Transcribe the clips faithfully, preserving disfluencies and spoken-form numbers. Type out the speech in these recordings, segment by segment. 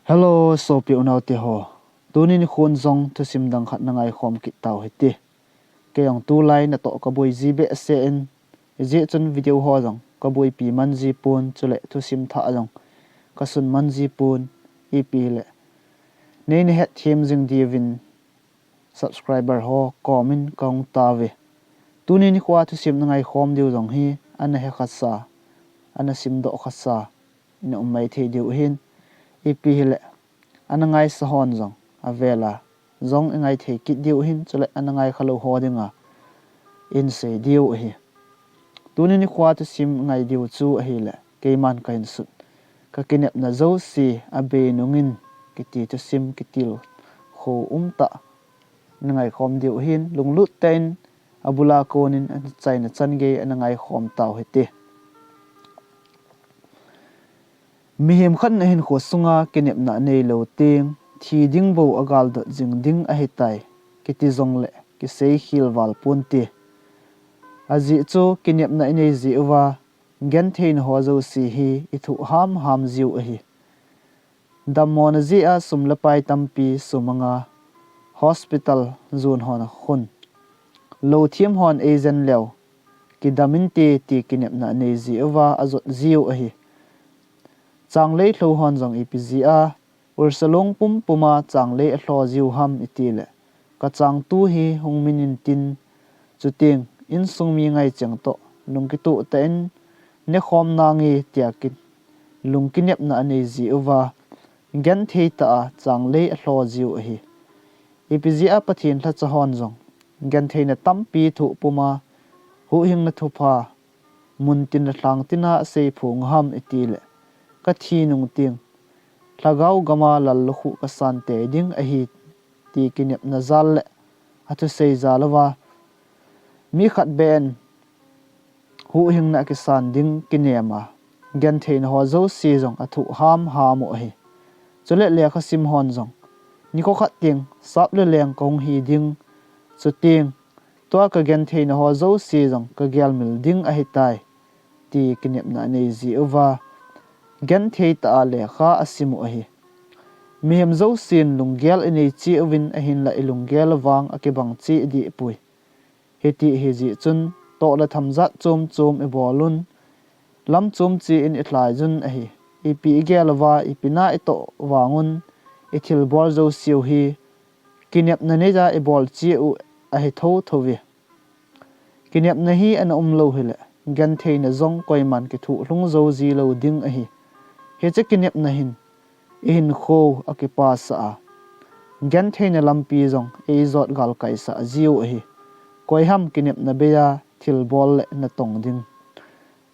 Hello, sopi unaute ho. Tuni nikhon jong thusim dang khat na ngaikhom kit tau hite. Kei jong tulai natoh kaboi ji behseh in, hijeh chun video ho jong kaboipi man ji pon, chule thusim thah jong kasun man ji pon, ipi hile neina hetthem jing diuvin subscriber ho komin kahung tauve. Tuni nikhoa thusim na ngaikhom diu jong hi ana he khasa, ana simdoh khasa ina um maithei diu ahin, ipi hile ana ngaisa hon jong avela jong ingaithei kit diu ahin, chule ana ngai khalou ho dinga insei diu ahi. Tuni nikhoa thusim ngai diu chu ahile, keiman kahinsut, kakinepna jouse abei nungin kiti thusim kitilkhou umtah na ngaikhom diu ahin, lunglut tah in abula konin achaina chan gei ana ngaikhom tau hite. Mihem khat na hinkho sunga kinepna aneilou teng, thi ding bou agaldot jing ding ahitai, kiti jongle kisei khel val ponte. Ajeh chu kinepna inei jeh uva gentheina ho jouse hi ithoh hamham jiu ahi. Dammona jeh a sum le pai tampi sumanga hospital jon hon akhun, louthem hon eijen leu kidam inte ti kinepna anei jeh uva ajot jiu ahi. Changlei lhou hon jong ipi jeh a ursa long pumpuma changlei alho jiu ham itile, kachangtu hi hung min intin, chuteng insung mi ngaicheng toh lungkitoh tah in nekhom nange tia lungkinepna anei jeh uva genthei tah a changlei alho jiu ahi. Ipi jeh a Pathen lhacha hon jong gentheina tampi thoh puma huhhingna thupha muntin le lhangtina asei phong ham itile, kathi nung teng lhagao gama lallukhuh kasan tei ding ahi ti kinepna jal le athusei jal uva mi khat beh in huhhingna akisan ding kinema gentheina ho jouse jong athoh hamham u ahi. Chule lekhasim hon jong nikho khat teng sap le leng kahung hi ding, chuteng tua kagentheina ho jouse jong kagelmil ding ahitai ti kinepna anei jeh uva genthei tah a lekha asim u ahi. Mihem jousen lunggel inei cheh uvin ahinlah ilunggel vang akibang cheh dehpoi. Hiti ahijeh chun toh le tham jat chom chom ibol un, lam chom cheh in ilhai jun ahi. Ipi igel uva ipi na itoh vangun ithilbol jouseu hi kinepna neija ibol cheh u ahi thouthouve. Kinepna hi ana umlou hile gentheina jong koiman kithoh lhung jou jilou ding ahi. Hiche kinepna hin ihinkho akipasah a, gentheina lampi jong eijot galkaisah jiu ahi. Koiham kinepna beija thilbol le natong ding,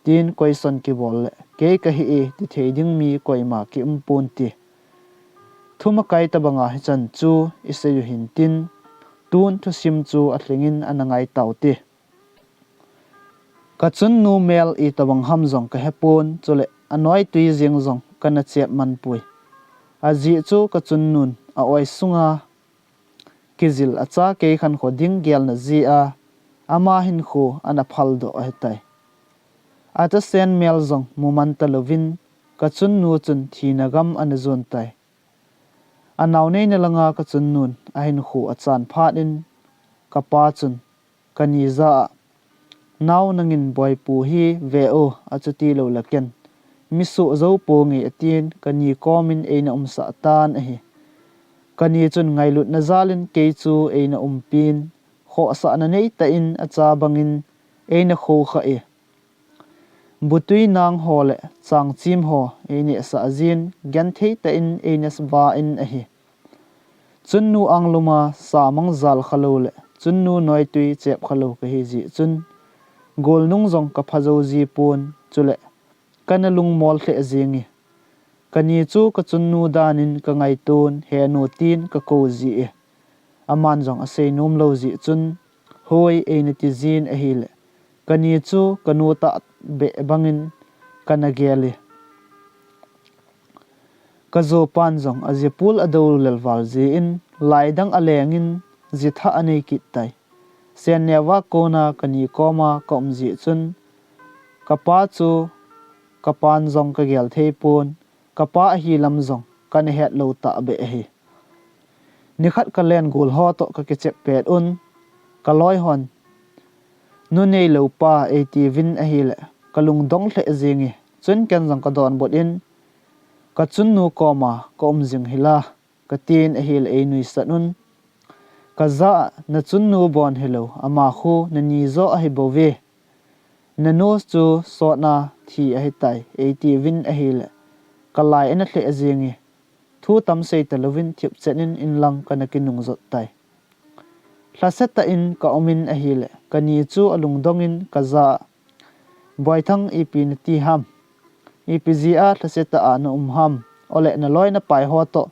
tin question kibol le kei kahi e tithei ding mi koima kium ponte. Thumakai tobanga hichan chu isei u hintin, tun thusim chu alhingin ana ngai taute. Kachunnu mel itobang ham jong kahepon, chule anoitui jeng jong kana chep manpoi. Ajeh chu kachunnun a-oi sunga kijil acha kei khankho ding gelna jeh a ama hinkho ana phaldoh ahitai. Achasen mel jong muman talouvin kachunnu chun thina gam ana jon tai. Anao neina langa kachunnun ahinkho achan phat in kapa chun kani jah a, nao nangin boipu hi ve o, achuti lou le ken mi soh jou ponge atin kani komin eina umsah tan ahi. Kani chun ngailutna jalin kei chu eina umpin, khohsahna neitah in acha bangin eina khoukhah e. Butui nang ho le changchim ho einehsah jin genthei tah in eina vah in ahi. Chunnu angluma samang jal khalou le chunnu noitui chep khalou kahi jeh chun golnung jong kapha jou jipon, chule kana lungmol lheh jenge. Kani chu kachunnu danin kangaiton, henu tin kakou ji e. Aman jong asei nomlou jeh chun hoi eina tijin ahile, kani chu kanu tahbeh bangin kana gel e. Kajopan jong ajipul adou lelval jeh in laidang alengin jithah anei kit tai. Senneova kona kani koma kaum jeh chun kapa chu kapan jong kagel theipon, kapa ahilam jong kana het lou tah beh ahi. Nikhat ka len gul ho toh ka kichep pet un, ka loi hon, "Nu neilou pa," eiti uvin ahile, ka lungdong lheh jing e. Chun ken jong ka donbut in, "Ka chunnu koma ka um jing hi la," ka tin ahile ei nuisat un. Ka jah a, "Na chunnu bon hilou, ama khu na ni jo ahi bou ve. Na nu chu sotna thi ahi tai," eiti uvin ahile, ka lai ana lheh jing e. Thu tam sei talouvin thipchet in inlang kana kinung jot tai. Lhasetah in ka um in ahile, ka ni chu alungdong in ka jah a, "Boithang, ipi nati ham? Ipi jeh a lhasetah a na um ham? Ole na loi na pai ho toh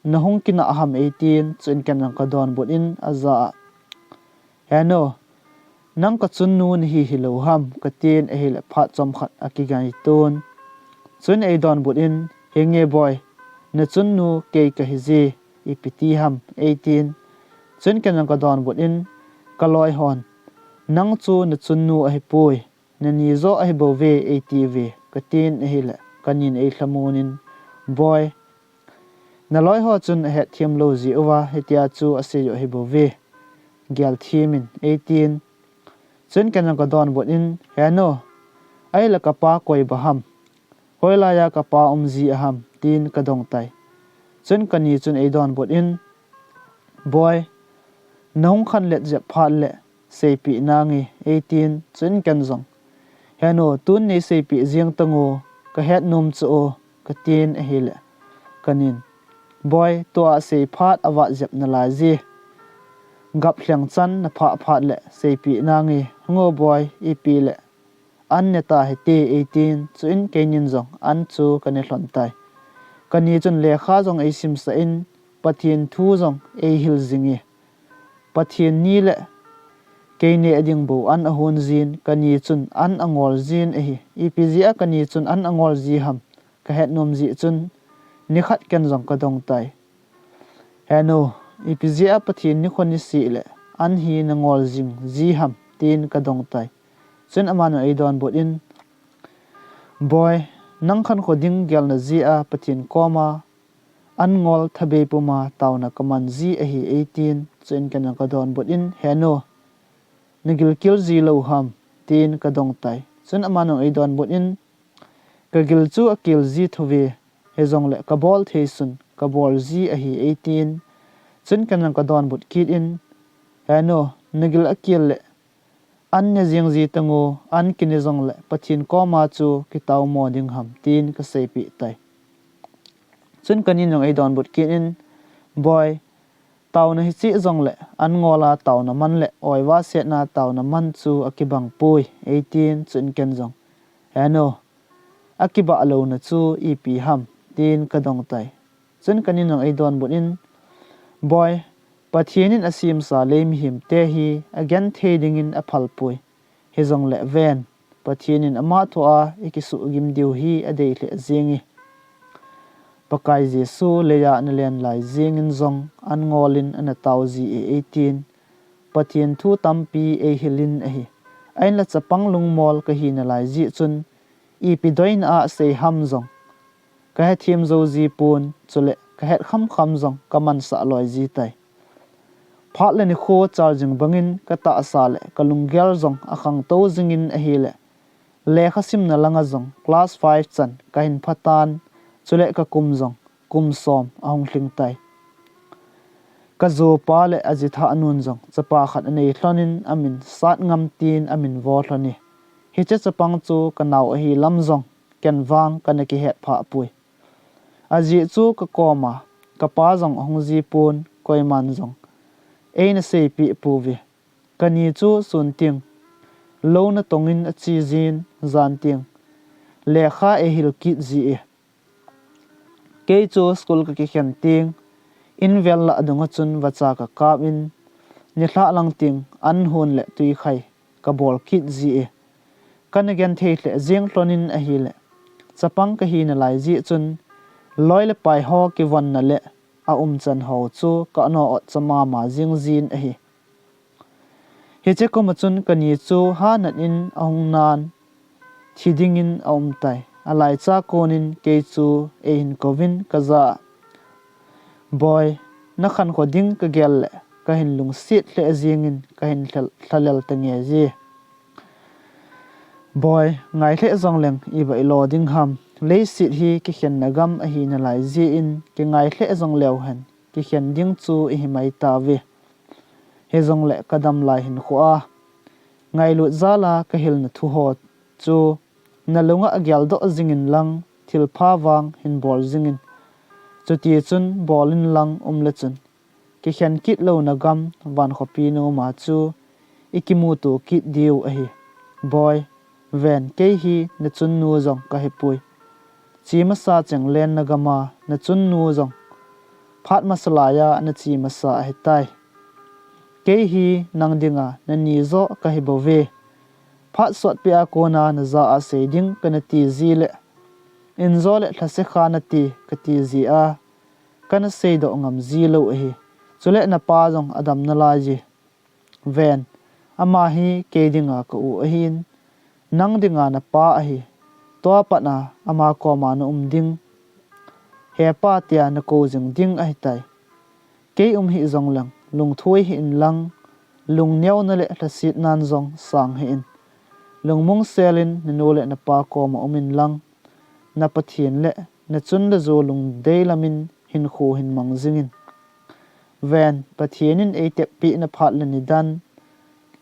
na hung kinah ham?" eitin, chun ken jong ka donbut in ajah a, "He nu, nang ka chunnu nahi hilou ham?" ka tin ahile phat chomkhat akigaiton. Chun ei donbut in, "Henge boi, na chunnu kei kahi je, ipi ti ham?" eitin. Chun ken jong ka donbut in, ka loi hon, "Nang chu na chunnu ahipoi, na ni jo ahi bou ve," eiti uve, ka tin ahile, ka nin ei lhamon in, "Boi, na loi ho chun ahet them lou jeh uva hitia chu asei u ahi bou ve, gel them in," eitin. Chun ken jong ka donbut in, "He nu, ahile ka pa koi ba ham? Hoilai a ka pa um ji a ham?" tin ka dong tai. Chun ka ni chun ei donbut in, "Boi, na hung khanlet jep phat le seipeh nange," eitin, chun ken jong, "He nu, tun nei seipeh jeng tang o, ka het nom chu o," ka tin ahile, ka nin, "Boi, tua sei phat avat jep nalai je. Gap lheng chan na phah phat le seipeh nange, hung o boi, ipi le an ne ta hite," eitin, chuin keinin jong an chu ka ne lhon tai. Ka ni chun lekha jong ei simsah in, Pathen thu jong ei hil jing e. Pathen ni le kei neh ding bou an ahon jin, ka ni chun an angol jin ahi. Ipi jeh a ka ni chun an angol ji ham ka het nom jeh chun, nikhat ken jong ka dong tai. "He nu, ipi jeh a Pathen nikho niseh le an hi na ngol jing ji ham?" tin ka dong tai. Chun aman jong ei donbut in, "Boi, nang khankho ding gelna jeh a Pathen koma an ngol thabei puma taona ka man ji ahi," eitin, chuin ken jong ka donbut in, "He nu, na gilkel ji lou ham?" tin ka dong tai. Chun aman jong ei donbut in, "Ka gil chu akel ji thou ve, hijongle ka bol thei sun ka bol ji ahi," eitin. Chun ken jong ka donbut kit in, "He nu, na gil akel le an ne jeng ji tang o, an kine jongle Pathen koma chu kitao mo ding ham?" tin ka seipeh tai. Chun ka nin jong ei donbut kit in, "Boi, taona hiche jongle an ngol a taona man le oiva setna taona man chu akibang poi," eitin, chuin ken jong, "He nu, akibah louna chu ipi ham?" tin ka dong tai. Chun ka nin jong ei donbut in, "Boi, Pathen in asemsa lei mihem te hi agenthei dingin aphal poi. Hijongle ven, Pathen in ama thu a i kisuhgim diu hi adei lheh jeng e. Pakai Jesu lei a ana len lai jeng in jong an ngol in ana tao ji e," eitin, Pathen thu tampi ei hil in ahi. Ahinla chapang lungmol ka hina lai jeh chun, ipi doina a sei ham jong ka hethem jou ji pon, chule ka het khamkham jong ka mansah loi ji tai. Phat le nikho chal jing bangin ka tahsa le ka lunggel jong akhangtou jingin ahile, lekha simna langa jong class five chan ka hin phatan, chule ka kum jong kum som ahung lhing tai. Ka jopa le ajitha nun jong chapa khat anei lhonin amin Satngam tin amin vo lhon e. Hiche chapang chu ka nao ahi lam jong ken vang kana kihet phah poi. Ajeh chu ka koma ka pa jong ahung ji pon, koiman jong eina seipeh pouve. Ka ni chu sun teng lou natong in ache jin, jan teng lekha eihil kit ji e. Kei chu school ka kikhen teng, in vel lah dunga chun vacha ka kap in, nilhah lang teng an hon le twikhai ka bol kit ji e. Kana genthei lheh jeng lhonin ahile, chapang ka hina lai jeh chun, loi le pai ho kivonna le aumchan ho chu ka no ot cha mama jing jin ahi. Hiche koma chun ka ni chu hanat in ahung nan, thi dingin aum tai. Alaicha konin kei chu eihin kouvin ka ja a, Boi, na khankho ding ka gel le ka hin lungset lheh jingin ka hin lhal- lhalel ta nge ji. Boi, ngai lheh jongleng i va i lo ding ham. Leiset hi kikhenna gam ahi nalai jeh in kingai lheh jongleu hen kikhen ding chu i hi mai tauve. Hijongle ka dam lai hinkho a ngailut jal a ka hilna thu ho chu na lunga geldoh jingin lang thilpha vang hin bol jingin. Chuti chun bol in lang um le chun kikhen kit louna gam vankhopi numa chu i kimuto kit diu ahi. Boi, ven, kei hi na chunnu jong ka hipoi. Che masa cheng lenna gam a na chunnu jong phat masa lai a na che masa ahitai. Kei hi nang dinga na ni jo ka hi bouve. Phat sotpi a kona na ja a sei ding ka na ti ji le, in jo le lhase kha na ti ka ti ji a, ka na seidoh ngam ji lou ahi. Chule na pa jong a dam nalai ji. Ven, ama hi kei dinga ka u ahin, nang dinga na pa ahi. Tua pat a ama koma na um ding, he pa tia na ko jing ding ahitai. Kei um hih jongleng lungthoi hih in lang, lungneona le lhasetnan jong sang hih in. Lungmong selin na nu le na pa koma um in lang, na Pathen le na chun le jo lungdei lamin hinkho hin mang jingin. Ven, Pathen in ei teppeh na phat le nidan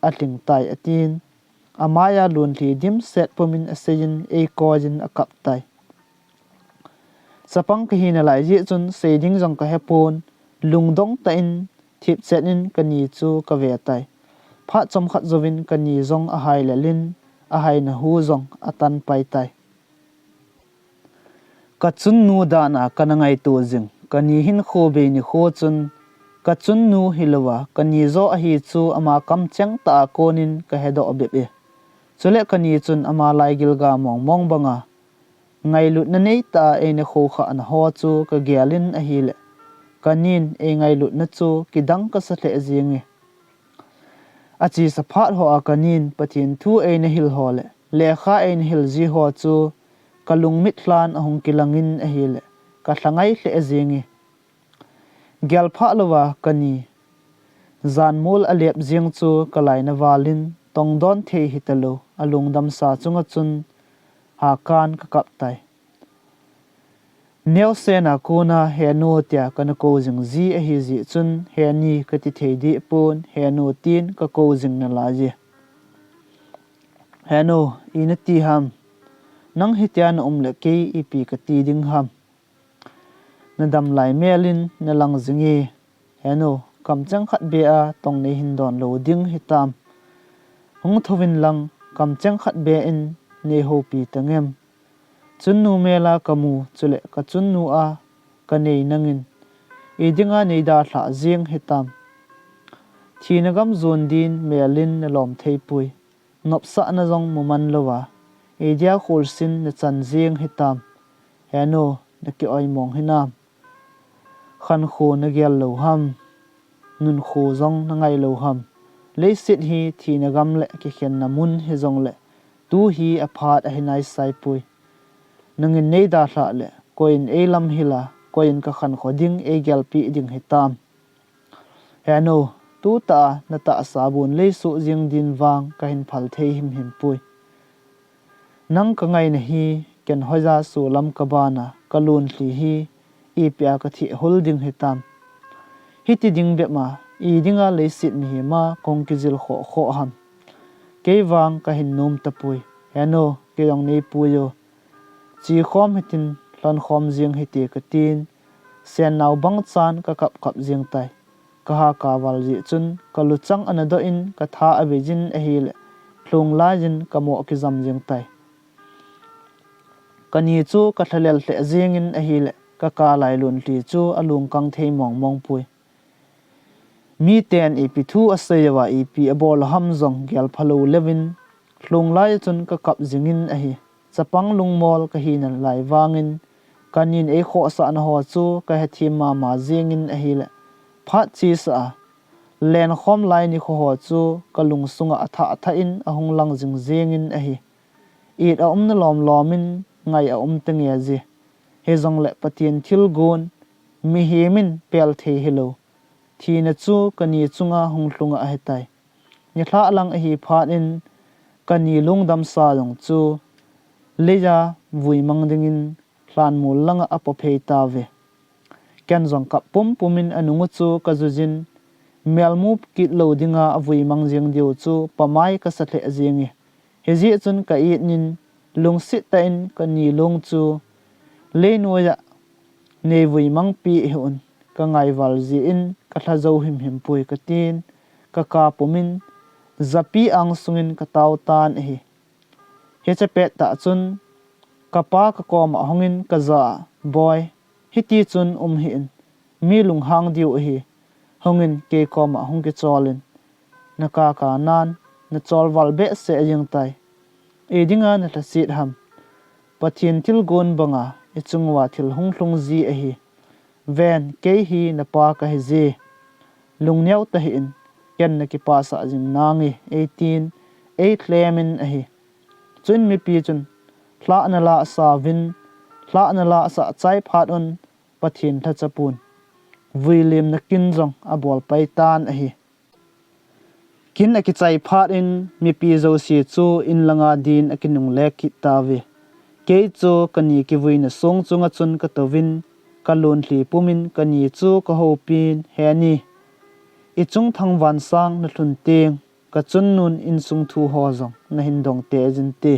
a tling tai atin. Amai a lunlhi dimset pumin aseiyin ei koiyin a kap tai. Chapang ka hi nalai jeh chun sei ding jong ka hepon, lungdong tah in thipchet in ka ni chu ka ve tai. Phat chomkhat jouvin ka ni jong a hai lelin, a haina hu jong a tan pai tai. Ka chunnu dan a ka na ngaito jing, ka ni hinkho bei nikho chun, ka chunnu hilouva, ka ni jo ahi chu ama kamcheng tah a konin ka hedoh bep e. Chule ka ni chun ama laigil ga mongmong banga ngailutna nei tah a eina khoukhah na ho chu ka gelin ahile, ka nin ei ngailutna chu kidang ka sa lheh jing e. A chesa phat ho a ka nin Pathen thu eina hil ho le lekha eina hil ji ho chu ka lungmit lhan ahung kilangin ahile, ka lhangai lheh jing e. Gelphah louva ka ni janmol a lep jing chu ka laina valin tongdon thei hitalou a lungdamsa chunga chun hakan ka kap tai. Neosen a kona Henu tia ka na ko jing ji ahi jeh chun Heni ka ti thei deh pon, Henu tin ka ko jing nalai e. Henu, i na ti ham? Nang hitia na um le kei ipi ka ti ding ham? Na dam lai melin na lang jing e. Henu, kamcheng khat beh a tong nei hin don lou ding hitam? Hung thouvin lang, kamcheng khat beh in nei houpi tangem? Chunnu mel a ka mu, chule ka chunnu a ka nei nangin i dinga nei dalhah jing hitam? Thina gam jon din melin na lom thei poi. Nopsahna jong mu man louva, i dia kholsin na chan jing hitam? Henu, na ki oimong hinam? Khankho na gel lou ham? Nunkho jong na ngai lou ham? Leiset hi thina gam le kikhenna mun hijongle, tu hi a phat ahi naisai poi. Nangin nei dalhah le, koi in ei lamhil a, koi in ka khankho ding ei gelpeh ding hitam? Henu, tu tah a na tahsa bon leisoh jing din vang ka hin phal thei himhim poi. Nang ka ngaina hi, ken hoija solam ka ban a, ka lunlhi hi, ipi a ka theh hol ding hitam? Hiti ding bep ma, i dinga leiset mihem a kong kijil khoh khoh ham? Kei vang ka hin nom tapoi. Henu, kei jong nei pui o. Che khom hitin, lhon khom jing hite ka tin, sen nau bang chan ka kap kap jing tai. Ka ha ka val jeh chun, ka luchang ana doh in, ka tha a vei jin ahile, lhung lai jin ka moh kijam jing tai. Ka ni chu ka lhalel lheh jingin ahile, ka ka lai lunlhi chu a lungkang thei mong mong poi. Miten ipi thu a sei uva ipi a bol ham jong gel phalou leuvin, lhung lai chun ka kap jingin ahi. Chapang lungmol ka hi nalai vangin, ka nin ei khohsahna ho chu ka hethem mama jingin ahile, phat chesa a len khom lai nikho ho chu ka lungsunga a thah thah in ahung lang jing jingin ahi. It a um na lom lom in ngai a um tenge ji. Hijongle Pathen thilgon mihem in pel thei hilou thina chu kani chunga hung lhunga ahitai. Nilhah lang ahi phat in kani lungdamsa jong chu leiya vuimang dingin lhanmol langa apo phei tauve. Ken jong kap pumpum in anung u chu kajujin, melmu kit lou dinga avuimang jeng diu chu pamai kasa lheh jenge. Hijeh chun ka it nin, lungset tah in kani lung chu leinoiya neivui mangpi hih un, ka ngaival jeh in ka lha jou himhim poi, katin, ka kap pumin, japi angsungin ka tao tan ahi. Hiche pettah chun, ka pa ka koma hungin ka ja a, Boi, hiti chun um hih in, mi lunghang diu ahi, hungin kei koma hung kicholin, na kaka nan, na cholval behseh jeng tai. Ei dinga na lhaset ham. Pathen thilgon banga i chunguva thil hung lhung ji ahi. Ven, kei hi na pa kahi je. Lungneo tahih in, ken na kipasah jing nange, eitin, ei lhemin ahi. Chuin mipi chun, lhah na lahsa uvin, lhah na lahsah chai phat un, Pathen lhacha pon vuilimna kin jong abol pai tan ahi. Kin akichai phat in mipi jouse chu in langa din akinungle kit tauve. Kei chu kani kivuina song chunga chun ka touvin, ka lonlhi pumin kani chu ka houpin, He ni, i chungthang vansang na lhun teng, ka chunnun insung thu ho jong na hin dong tei jin te.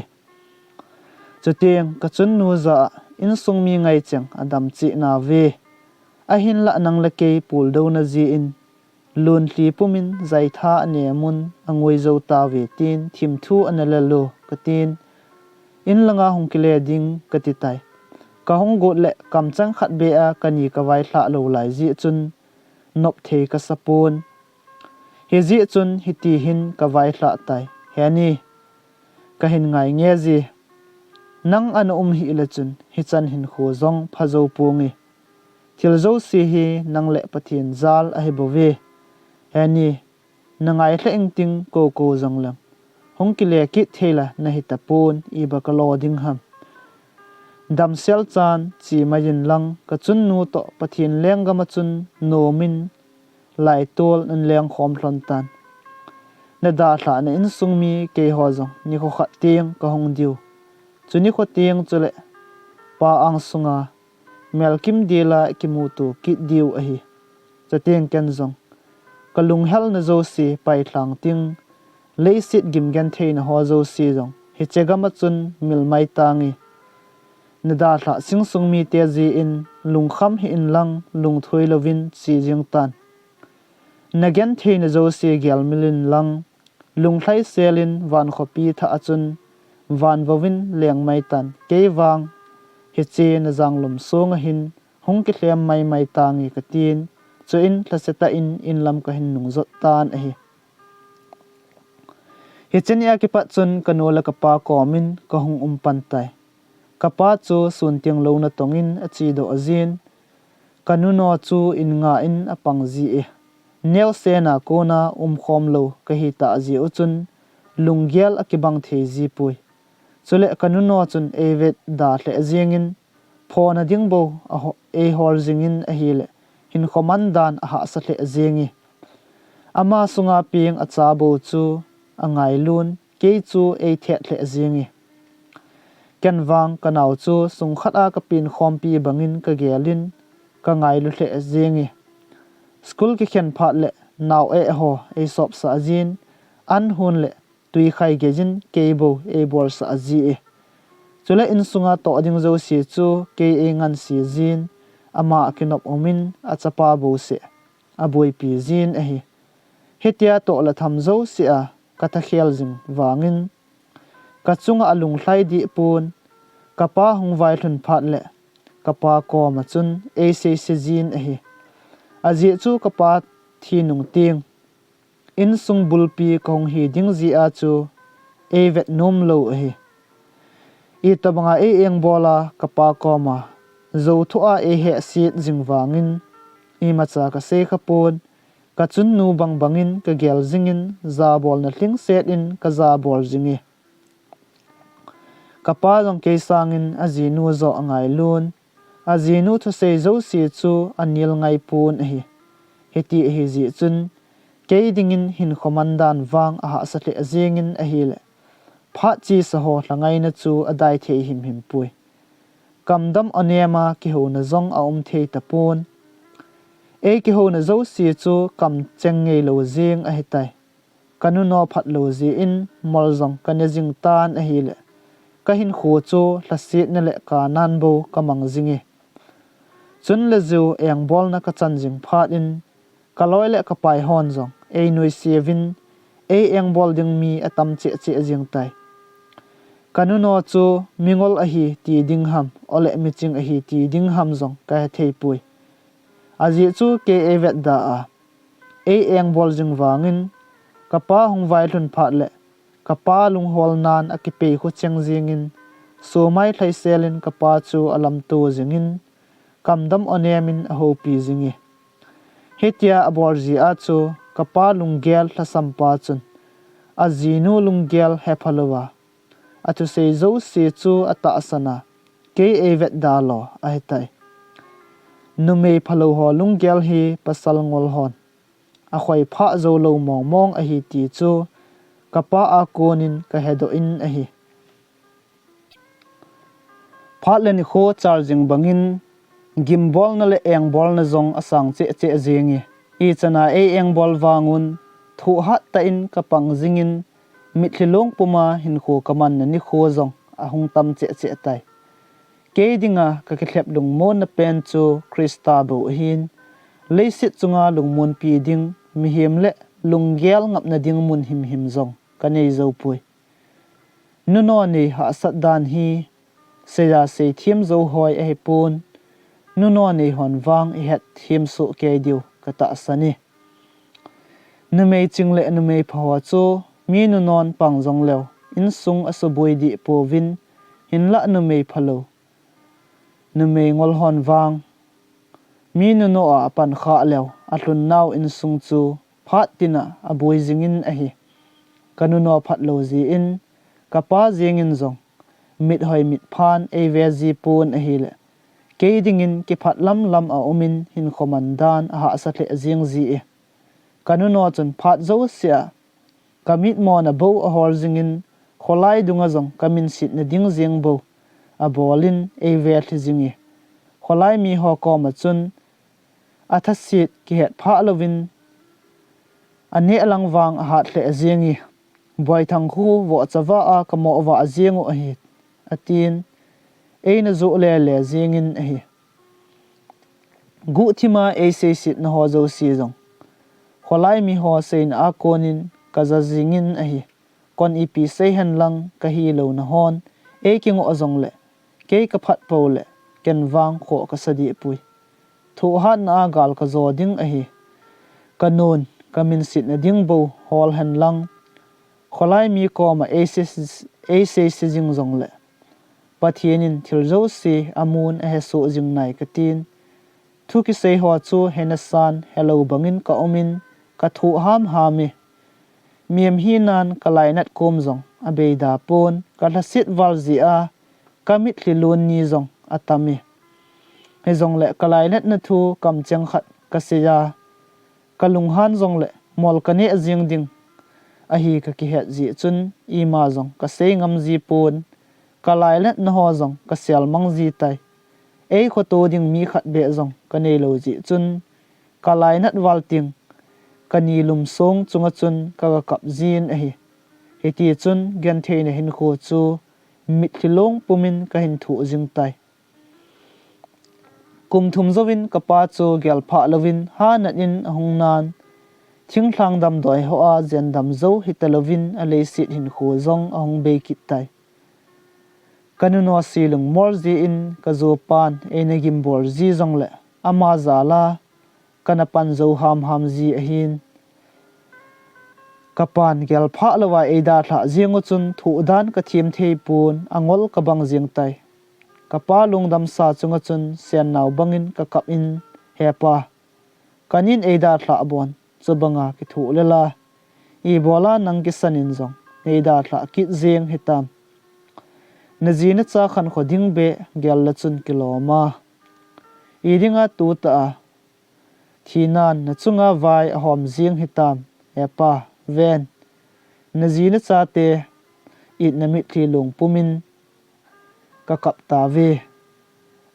Chuteng ka chunnu jah a insung mi ngaicheng adam cheh nauve. Ahinlah nang le kei puldouna jeh in, lonlhi pumin jaitha anemun angoi jou tauve, tin thimthu ana lel u, katin, in langa hung kile ding kati tai. Ka hung got le kamchang khat beh a kani ka vailhah lou lai jeh chun, nop thei kasa pon. Hijeh chun hiti hin ka vailhah tai. He ni, ka hin ngai nge ji. Nang ana um hih le chun hichan hinkho jong pha jou ponge. Thil jouse hi nang le Pathen jal ahi bouve. He ni, na ngai lheh ing ting, kou kou jong leng hung kile kit thei la na hi tapon, iba ka lo ding ham. Damsel chan che mai in lang, ka chunnu toh Pathen lenggam a chun nomin laitol an leng khom lhon tan. Na dalhah na insung mi keiho jong nikho khat teng ka hung diu. Chu nikho teng chule pa angsunga melkim dela kimuto kit diu ahi. Chuteng ken jong ka lunghelna jouse pailhang ting, leiset gim gentheina ho jouse jong hiche gam a chun mil mai tange. Na dalhah singsung mite jeh in lungkham hih in lang lungthoi louvin che jing tan. Na gentheina jouse gelmil in lang, lunglhaisel in van khopi thah a chun van vouvin leng mai tan. Kei vang hiche na janglum song a hin hung kilhem mai mai tange, katin, chuin lhase tah in in lam ka hin nung jot tan ahi. Hiche nia kipat chun ka nu le ka pa komin ka hung um pan tai. Ka pa chu sun tiang lou natong in ache doh jin, ka nu no chu in nga in apang ji e. Neosen a kona um khom lou ka hi tah jeh u chun lunggel akibang thei ji poi. Chule ka nu no chun ei vet da lheh jeng in, phona ding bou a ho-, ei hol jing in ahile, hinkho man dan ahahsa lheh jeng e. Ama sunga peng acha bou chu angailun, kei chu ei thet lheh jeng e. Ken vang ka nao chu sung khat a ka pen khompi bangin ka gel in ka ngailu lheh jeng e. School kikhen phat le nao eh ho ei sopsah jin, an hon le tui khai gei jin kei bou ei bolsah ji e. Chule insunga toh ding jouse chu kei ei ngansi jin, ama akinop um in achapa bou seh aboipi jin ahi. Hitia toh le tham jouse a ka thakhel jing vangin, ka chunga alunglhai deh pon, ka pa hung vailhun phat le ka pa koma chun ei seise jin ahi. Ajeh chu ka pa thi nung teng, insung bulpi ka hung hi ding jeh a chu ei vet nom lou ahi. Itobanga ei engbol a ka pa koma jou thoh a ei hehset jing vangin, imacha ka sei kha pon, ka chunnu bang bangin ka gel jing in, jabolna lhingset in ka jabol jing e. Ka pa jong kei sangin ajinu joh angailun, Ajinu thusei jouse chu anel ngai pon ahi. Hiti ahi jeh chun, kei dingin hinkho man dan vang ahahsa lheh jengin ahile, phat chesa ho lhangaina chu adai thei himhim poi. Kamdam anem a kihouna jong aum thei tapon. Ei kihouna jouse chu kamcheng ngeilou jeng ahitai. Ka nuno phatlou jeh in mol jong kane jing tan ahile, ka hinkho chu lhasetna le kanan bou kamang jinge. Chun le ju engbolna kachan jing phat in, ka loi le ka pai hon jong ei nuisevin, ei engbol ding mi atam cheh cheh jing tai. Ka nuno chu mingol ahi ti ding ham, ole miching ahi ti ding ham jong kahe thei poi. Ajeh chu kei ei vetda a, ei engbol jing vangin, ka pa hung vailhun phat le, ka pa lunghol nan akipei khu cheng jingin, sumai lhaisel in ka pa chu alamto jingin, kamdam anem in ahoupi jinge. Hitia abol jeh a chu ka pa lunggel lhasam pa chun, ajinu lunggel hephalou a, athusei jouse chu atahsan a, kei ei vetda lou ahitai. Numei phalou ho lunggel hi pasal ngol hon akhoi phah jou lou mong mong ahi ti chu ka pa a konin kahedoh in ahi. Phat le nikho chal jing bangin, gimbolna le engbolna jong asang cheh cheh jenge. Ichan a ei engbol vangun, thohhat tah in kapang jingin, mitlhi long puma hinkho kamanna nikho jong ahung tam cheh cheh tai. Kei dinga kakilhep lungmonna pen chu Christa bou ahin, leiset chunga lungmonpi ding, mihem le lunggel ngapna ding mun himhim jong kanei jou poi. Nuno nei hahsat dan hi, seija seithem jou hoi ahipon, nuno nei hon vang ihet them soh kei diu katahsan e. Numei ching le numei pha ho chu mi nunon pang jongleu, insung asuboi deh pouvin, hinlah numei phalou, numei ngol hon vang, mi nuno a apan khah leu, alhun nau insung chu phat tina aboi jingin ahi. Ka nuno phatlou jeh in, ka pa jengin jong, mit hoi mit phan eive ji pon ahile, kei dingin kiphat lam lam aumin hinkho man dan ahahsa lheh jeng ji e. Ka nuno chun phat jouse a, kamitmona bou ahol jingin, kholai dunga jong kaminsetna ding jeng bou abolin eive lhi jinge. Kholai mi ho koma chun, athaset kihet phah louvin, aneh lang vang ahat lheh jenge. Boithang khu vohcha vah a kamoh vah jeng u ahi, atin, eina joh le le jengin ahi. Guhthima eiseisetna ho jouse jong, kholai mi ho seina a konin kaja jingin ahi. Kon ipi seihen lang kahilouna hon eikingoh jongle, kei kaphat poule, ken vang khoh kasa deh poi. Thohhatna a gal kajo ding ahi. Kanon, kaminsetna ding bou hol hen lang, kholai mi koma eiseise jing jongle, Pathen in thil jouse amun ahesoh jing nai katin. Thu kisei ho chu henasan helou bangin kaumin, kathoh hamham e. Mihem hinan kalainat kom jong abeida pon, kalhaset val jeh a kamitlhi lon ni jong atam e. Hijongle kalainatna thu kamcheng khat kasei a, kalunghan jongle mol kaneh jeng ding ahi kakihet jeh chun, ima jong kasei ngam ji pon, kalainatna ho jong kaselmang ji tai. Eikhoto ding mi khat beh jong kaneilou jeh chun, kalainat val teng kani lumsong chunga chun kaga kap jin ahi. Hitichun gentheina hinkho chu mitlhi long pumin kahin thoh jing tai. Kum thum jouvin kapa chu gelphah louvin hanat in ahung nan, thinglhang damdoi hoa jendam jou hitalouvin aleiset hinkho jong ahung bei kit tai. Ka nuno se lungmol jeh in ka jopan eina gimbol ji jongle ama jal a kana pan jou hamham ji ahin. Ka pan gelphah louva eidalhah jeng u chun thoh dan kathem thei pon, angol kabang jeng tai. Ka pa lungdamsa chunga chun sennao bangin kakap in, He pa, kanin eidalhah bon, chubanga kithoh lela, ibola nang kisan in jong neidalhah kit jeng hitam. Naji nacha khankho ding beh gel le chun kilom a, Idinga tutah a thinan nachunga vai ahom jing hitam, hepa, ven, naji nachate itna mitlhi lungpumin kakap tauve.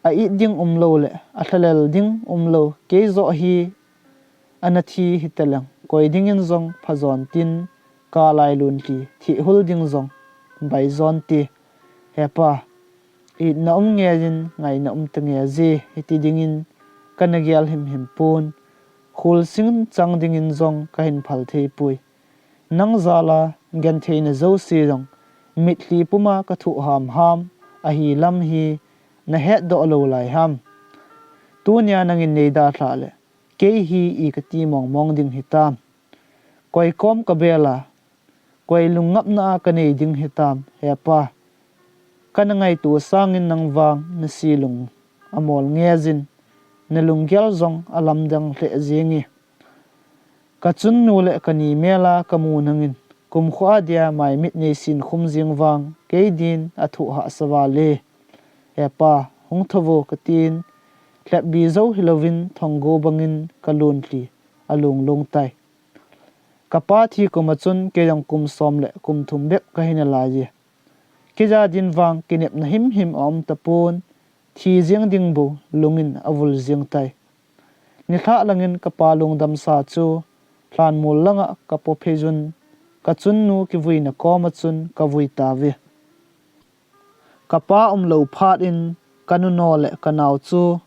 A-it ding umlou le alhalel ding umlou keijoh hi ana thi hitaleng, koi dingin jong phajon tin, kalai lunlhi thihhul ding jong baijon ti. Hepa, itna um ngejin ngaina um tangeje, hiti dingin kana gel himhim pon, khulsing chang dingin jong kahin phal theipoi. Nang jala gentheina jouse jong mitlhi puma kathoh hamham ahi lam hi nahetdoh lou lai ham? Tunia nangin neidalhah le kei hi i kati mongmong ding hitam? Koi kom kabel a, koi lungngapna a kanei ding hitam, hepa? Kana ngaito sangin nang vang nasi lung amol ngejin, nalunggel jong alamdang lheh jenge. Kachunnu le kani mel a kamu nangin kumkhoa dia maimit neisin khum jing vang kei din athoh hahsa vale. Hepa, hung thouvo, katin, lhepbi jou hilouvin thonggo bangin kalunlhi alunglung tai. Kapa thi kuma chun kei jong kum som le kum thum bep kahi nalaiye. Kei ja din vang kinepna himhim aum tapon, thi jeng ding bou lungin avul jeng tai. Nilhah langin kapa lungdamsa chu lhanmol langa kapo pheiyun, kachunnu kivuina koma chun kavui tauve. Kapa umlou phat in kanuno le kanao chu,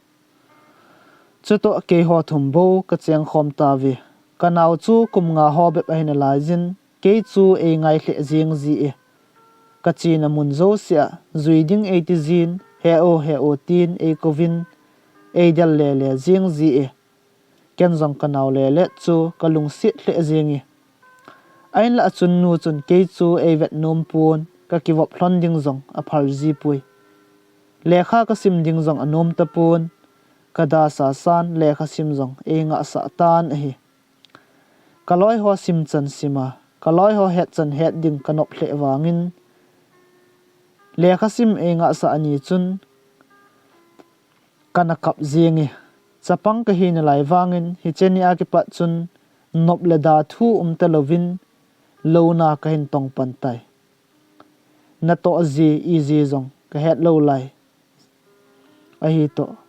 chutoh keiho thum bou kachengkhom tauve. Kanao chu kum nga ho bep ahi nalaiyin, kei chu eingai lheh jeng jie. Kachena mun jousea jui ding eitijin, he-o, he-o, tin eikouvin, eidel lele jeng jie. Ken jong kanao lele chu kalungset lheh jenge. Ahinla achunnu chun kei chu eivet nompon, kakivop lhon ding jong aphal jipoi. Lekha kasim ding jong anom tapon, kada sasan lekha sim jong eingahsah tan ahi. Kaloiho simchan sima, kaloiho hetchan het ding kanop lheh vangin, lekha sim eingahsah ani chun kana kap jenge. Chapang kahi nalai vangin hiche nia kipat chun nop le da thu umtalouvin louna kahin tongpan tai. Natoh ji iji jong kahet lou lai ahitoh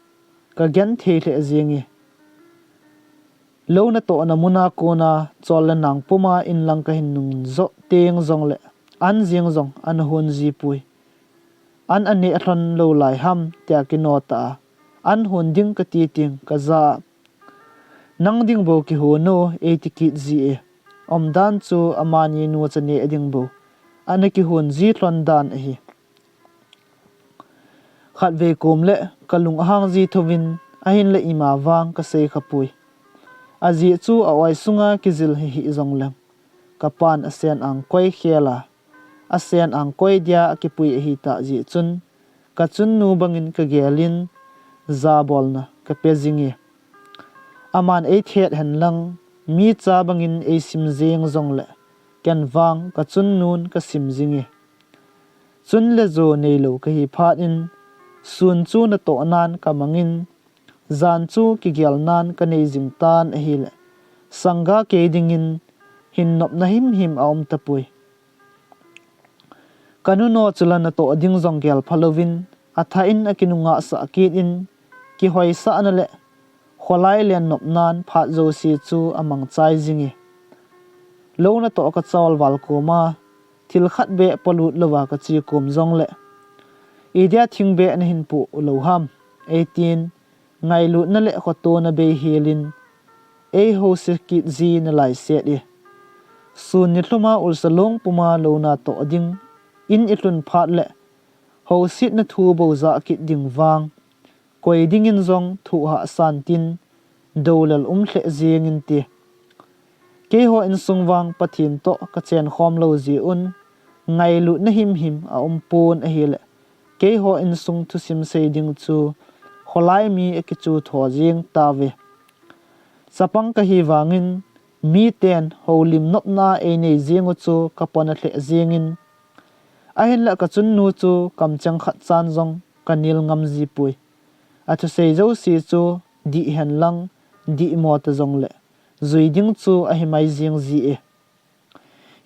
kagenthei lheh jenge. Lou natohna muna kona chol le nang puma inlang kahin nung joh teng jongle an jeng jong ana hon jipoi. An aneh lhon lou lai ham tia kino tah a, an hon ding kati teng kaja a, nang ding bou kihon o, eiti kit jie. Umdan chu amani nu cha neh ding bou ana kihon ji lhon dan ahi. Khatvei kom le kalung ahang ji thouvin, ahinla ima vang kasei khapoi. Ajeh chu a-oi sunga kijil hihih jongleng, kapan asen angkoi khel a, asen angkoi dia akipui ahitah jeh chun, kachunnu bangin kagelin, jabolna kape jinge. Aman eithet henlang, micha bangin eisim jeng jongle, ken vang kachunnun kasim jinge. Chun le jo neilou kahi phat in, sun chu natohnan kamangin, jan chu kigelnan kanei jing tan ahile, sangga kei dingin hin nopna himhim aum tapoi. Kanuno chula natoh ding jong gel phalouvin, athah in akinungahsah kit in, kihoisahna le kholai len nopnan phat jouse chu amangchai jinge. Lou natoh kachol val koma, thil khat beh polut louva kache kom jongle, idia thing beh nahin poh lou ham, eitin, ngailutna le khotona bei helin, eihouse kit ji nalai set e. Sun nilhuma ulsa long puma louna toh ding in ilhun phat le, housetna thu bou jah kit ding vang, koi dingin jong thoh hahsan tin, doulel um lheh jengin te. Keiho insung vang Pathen toh kachenkhom lou jeh un, ngailutna himhim aumpon ahile, keiho insung thusim sei ding chu kholai mi akichu tho jeng tauve. Chapang kahi vangin, miten houlim nopna einei jeng u chu kapona lheh jengin, ahinla kachunnu chu kamcheng khatchan jong kanel ngam jipoi. Athusei jouse chu dih hen lang, dihmo ta jongle jui ding chu ahi mai jing ji e.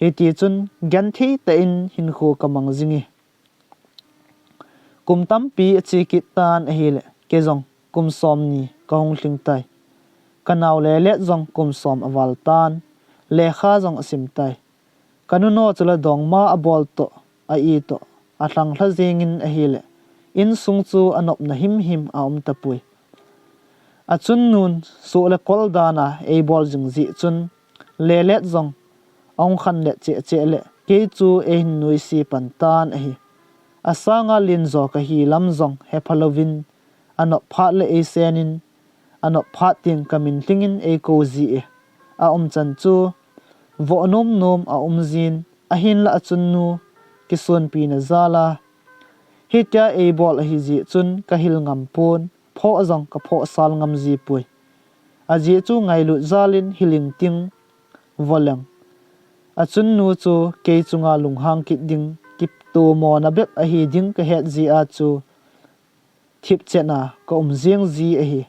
Hiti chun genthei tah in hinkho ka mang jing e. Kum tampi ache kit tan ahile, kei jong kum som ni ka hung lhing tai. Ka nau Lelet jong kum som aval tan, lekha jong asim tai. Ka nuno chu la dongma abol toh, a-i toh, alhang lha jingin ahile, insung chu anopna himhim aum tapoi. Achun nun suh le kol dan a eibol jing jeh chun, Lelet jong ahung khanlet cheh cheh le, kei chu eihin nuisat pan tan ahi. Asanga lenjo kahi lam jong hepha louvin, anop phat le eisenin, anop phat teng ka min lhingin eikou ji e. Aumchan chu voh nom nom aum jin, ahinla achun nu kisonpina jal a hitia eibol ahi jeh chun ka hil ngam pon, phoh jong ka phoh sal ngam ji poi. Ajeh chu ngailut jal in hil ing ting, vo leng. Achun nu chu kei chunga lunghang kit ding, kitomona bep ahi ding ka het jeh a chu thipchet a ka um jing ji ahi.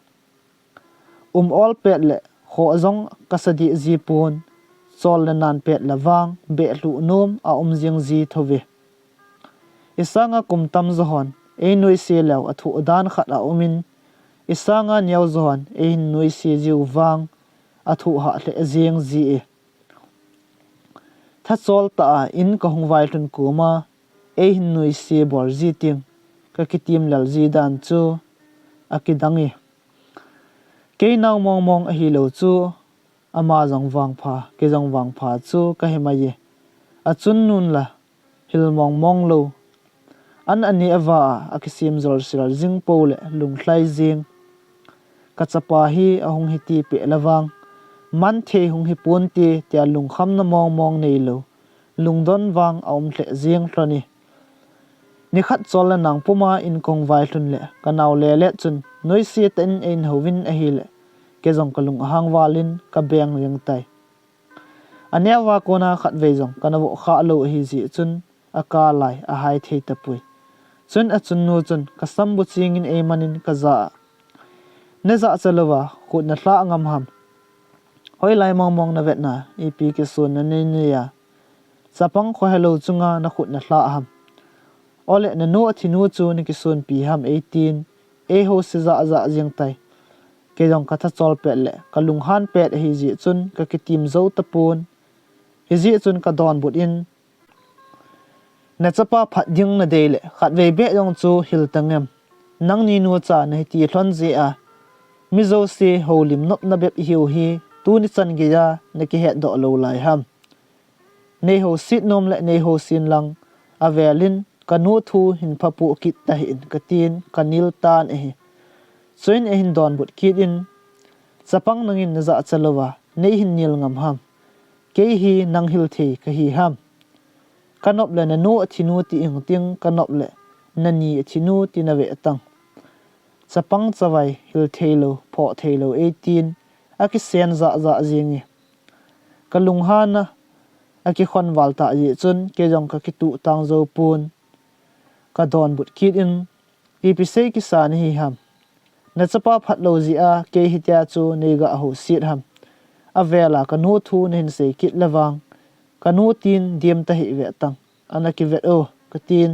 Um ol pet le khoh jong ka sa dih ji pon, chol le nan pet le vang behlhuh nom aum jing ji thou ve. Isanga kum tamjo hon einuisat lou athoh dan khat aum in, isanga neojo hon eihin nuisat jiu vang athoh hah lheh jing ji e. Thachol tah a in ka hung vailhun koma eihin nuisat bol ji teng ka kitim lel ji dan chu akidang e. Kei nau mong mong ahilou chu, ama jong vangpha, kei jong vangpha chu kahi mai e. Achun nun la hil mong mong lou, an aneh a va a akisem jol sel jing po le lunglhai jing. Ka chapa hi ahung hi ti peh le vang, man thei hung hi pon ti tia lungkhamna mong mong neilou, lungdon vang aum lheh jing lhon e. Nikhat chol le nang puma in ka hung vailhun le ka nau Lelet chun nuisat tah in eihin houvin ahile, kei jong ka lung ahang val in ka beng jeng tai. Aneo a kona khatvei jong kana voh kha lou ahi jeh chun, akah lai ahai thei tapoi. Chun achun nu chun ka sambu chingin eimanin ka jah a, "Na jachat louva khut na lhah ngam ham? Hoilai mong mong na vetna, ipi kisonna nei nei a, chapang khohelou chunga na khut na lhah ham? Ole na nu athi nu chu na kisonpi ham?" eitin, eiho se jah jah jeng tai. Kei jong ka thachol pet le ka lunghan pet ahi jeh chun ka kitim jou tapon. Hijeh chun ka donbut in, "Na chapa phat ding na dei le khatvei beh jong chu hil tang em? Nangni nu cha na hi ti lhon jeh a, mi jouse houlim nopna bep ihiu hi tuni chan geiya na kihet doh lou lai ham? Nei houset nom le nei housen lang, avel in ka nu thu hin phapoh kit tahih in," ka tin ka nil tan ahi. Chuin eihin donbut kit in, "Chapang nangin na jachat louva nei hin nil ngam ham? Kei hi nang hil thei kahi ham? Ka nop le na nu athi nu ti ing ting, ka nop le na ni athi nu ti na ve tang. Chapang chavai hil thei lou, phoh thei lou," eitin akisen jah jah jeng e. Ka lunghan a akikhon val tah jeh chun kei jong ka kituh tang jou pon. Ka donbut kit in, "Ipi sei kisa na hi ham? Na chapa phat lou jeh a kei hitia chu nei ga houset ham? Avel a ka nu thu na hin sei kit le vang, ka nu tin dem tahih ve tang, ana kivet o," ka tin.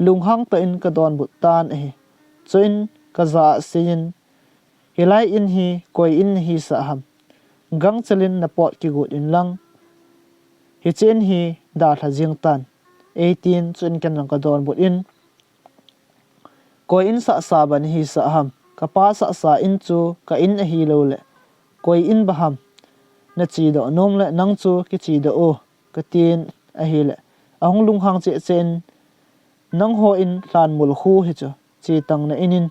Lunghang tah in ka donbut tan ahi. Chuin ka jah a sei in, "Hilai in hi koi in na hisah ham? Gangchel in na pot kigot in lang, hiche in hi dalha jeng tan," eitin, chuin ken jong ka donbut in, "Koi in sahsa ba na hisah ham? Ka pa sahsa in chu ka in ahilou le koi in ba ham? Na chedoh nom le nang chu kichedoh o," ka tin ahile, ahung lunghang cheh cheh in, "Nangho in lhanmol khu hi chu chetang na in in,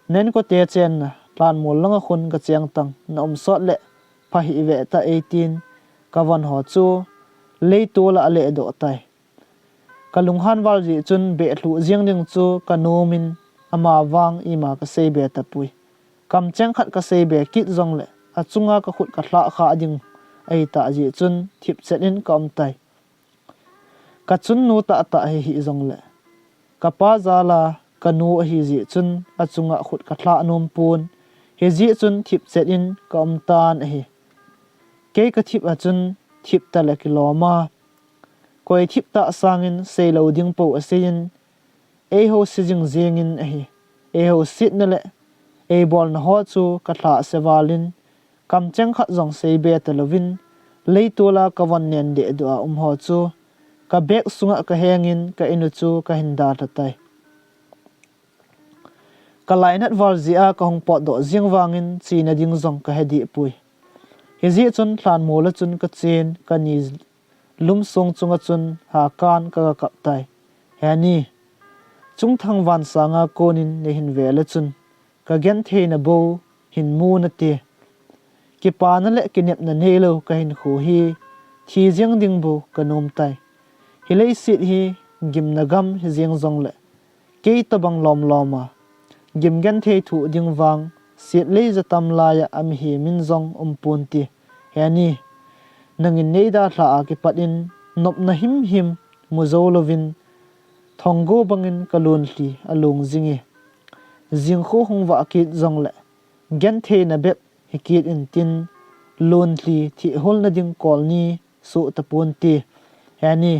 na inkote chenna lhanmol langa khun ka cheng tang, na um sot le pha hih ve ta," eitin, ka von ho chu leitol a alehdoh tai. Ka lunghan val jeh chun behlhuh jeng ding chu ka nom in, ama vang ima ka seibe tapoi. Kamcheng khat ka seibe kit jongle achunga ka khut ka lhah kha ding ahitah jeh chun thipchet in ka um tai. Ka chunnu tahtah hi hih jongle, ka pa jal a kanu ahi jeh chun achunga khut kalhah nom pon, hijeh chun thipchet in kaum tan ahi. Kei kathip a chun thip tale kilom a, koi thip tah sangin seilou ding po asei in, eiho se jing jeng in ahi. Eiho setna le eibolna ho chu kalhah se val in, kamcheng khat jong seibe talouvin, leitol a kavon nen dehduh a um ho chu kabag sunga kaheng in ka in u chu kahin dalha tai. Kalainat val jeh a kahung potdoh jeng vangin chena ding jong kahe deh poi. Hijeh chun lhanmol a chun kachen, kani lum song chunga chun hakan kaga kap tai. He ni, chungthang van sanga konin neihin vel a chun kagentheina bou hin mu nate. Kipana le kinepna neilou kahinkho hi thi jeng ding bou kanom tai. Hi leiset hi gimna gam hijeng jongle kei tobang lomlom a gim genthei thoh ding vang setlei jatam laiya amihem in jong um ponte. He ni, nangin neidalhah a kipat in nopna himhim mu jou louvin thonggo bangin kalonlhi along jing e. Jingkho hung vah kit jongle gentheina bep hikit intin, lonlhi thihhulna ding kol ni soh taponte. He ni,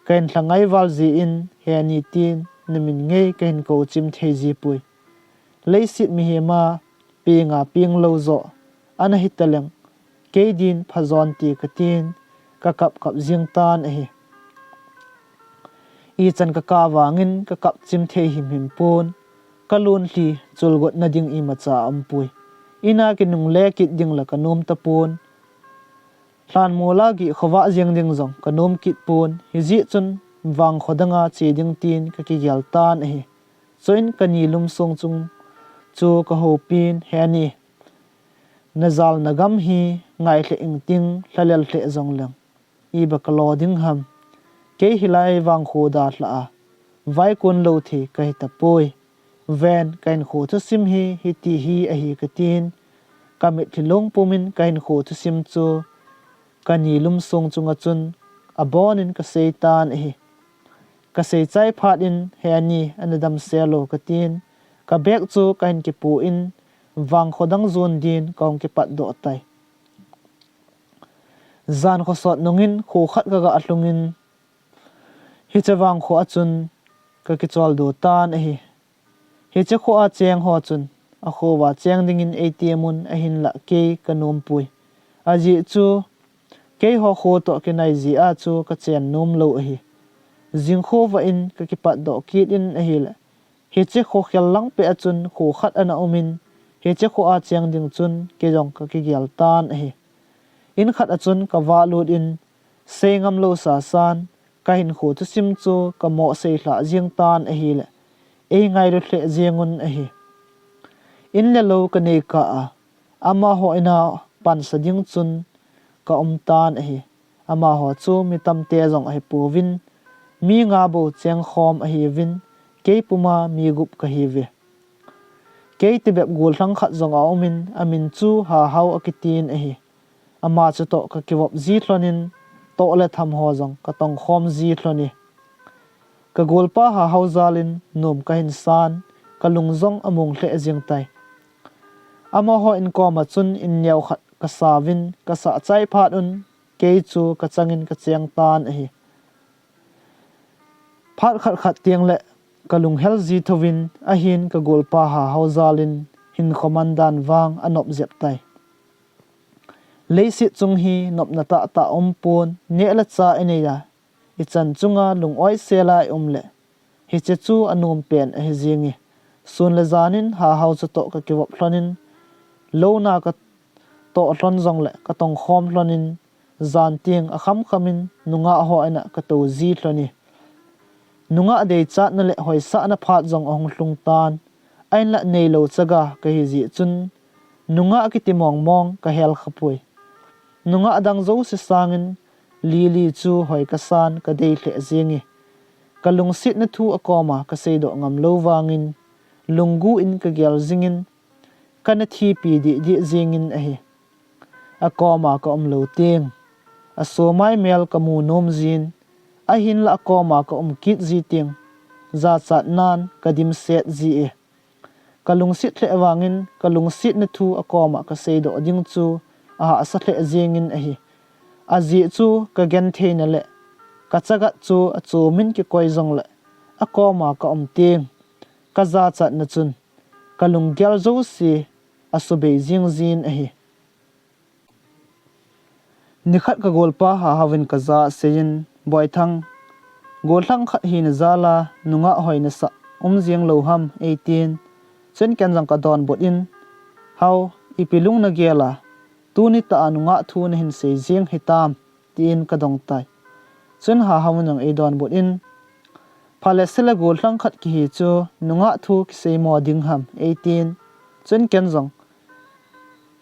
kahin lhangai val jeh in he ni tin namin ngei kahin kou chim thei ji poi. Leiset mihem a penga penglou joh ana hitaleng, kei din phajonte katin, kakap kap jeng tan ahi. Ichan kakap vangin kakap chim thei himhim pon, kalonlhi chulgotna ding imacha aumpoi. Ina kinungle kit ding la kanom tapon, lhanmol a gihkhovah jeng ding jong kanom kit pon, hijeh chun vangkho danga che ding tin kakigel tan ahi. Chuin kani lum song chung chu kahoupin, He ni, najalna gam hi ngai lheh ingting, lhalel lheh jongleng iba kalo ding ham? Kei hilai vangkho dalhah a vaikon lou thei kahitapoi. Ven, kahinkho thusim hi hiti hi ahi katin, kamitlhi long pumin kahinkho thusim chu kani lum song chunga chun abonin kasei tan ahi. Kasei chai phat in He ni ana damsel o katin, kabag chu kahin kipu in vangkho dang jon din kahung kipatdoh tai. Jankho sot nungin kho khat kaga lhungin hiche vangkho a chun kakicholdo tan ahi. Hiche kho a cheng ho chun akho uva cheng dingin eitemun ahinlah kei kanompoi. Ajeh chu keiho kho toh kinai jeh a chu kachen nomlou ahi. Jingkhovah in kakipatdoh kit in ahile, hiche kho khel langpeh a chun kho khat ana umin, hiche kho a cheng ding chun kei jong kakigel tan ahi. In khat a chun kavahlut in, seingam lou sasan kahinkho thusim chu kamoh seilhah jeng tan ahile, eingailu lheh jengun ahi. In le lou kanei kah a, amaho ina pansa ding chun kaum tan ahi. Amaho chu mi tamte jong ahipouvin, mi nga bou chengkhom ahiuvin, kei puma mi gup kahiuve. Kei tibep gollhang khat jong aumin, amin chu Hahao akitin ahi. Ama chutoh kakivop ji lhonin, toh le tham ho jong katongkhom ji lhon e. Kagolpa Hahao jalin nom kahin san, kalung jong among lheh jeng tai. Amaho inkoma chun in neo khat kasauvin, kasah chai phat un kei chu kachangin kacheng tan ahi. Phat khat khat tengle kalunghel ji thouvin, ahin kagolpa Hahao jalin hinkho man dan vang anop jep tai. Leiset chung hi nopna tahtah aumpon, neh le chah inei a, ichan chunga lung-oi sela ium le, hiche chu anom pen ahi jenge. Sun le janin Hahao chutoh kakivop lhonin, louna katoh lhon jongle katongkhom lhonin, jan teng akham khamin nungah ho ina katou ji lhon e. Nungah deichatna le hoisahna phat jong ahung lhung tan, ahinlah neilou chaga kahi jeh chun, nungah kiti mongmong kahel khapoi. Nungah dang jouse sangin Lily chu hoi kasan kadei lheh jenge. Kalungsetna thu akoma kaseidoh ngamlou vangin, lunggu in kagel jingin, kana thipi dihdih jengin ahi. Akoma kaum lou teng, asomai mel kamu nom jin, ahinlah akoma kaum kit ji teng, jachatnan kadimset ji e. Kalungset lheh vangin kalungsetna thu akoma kaseidoh ding chu ahahsa lheh jengin ahi. Ajeh chu kagentheina le kachagat chu achomin kikoi jongle akoma kaum teng kajachatna chun kalunggel jouse asubei jeng jin ahi. Nikhat kagolpa Hahauvin kajah a aseiyin, Boithang, gollhang khat hina jal a nungah hoi nasah um jeng lou ham, eitin. Chuin ken jong kadonbut in, Hao, ipi lung nagel a, tuni tah a nungah thu nahin sei jeng hitam, tin kadong tai. Chuin Hahauvin jong eidonbut in, Phale sela gollhang khat kihi chu nungah thu kiseimo ding ham, eitin. Chuin ken jong,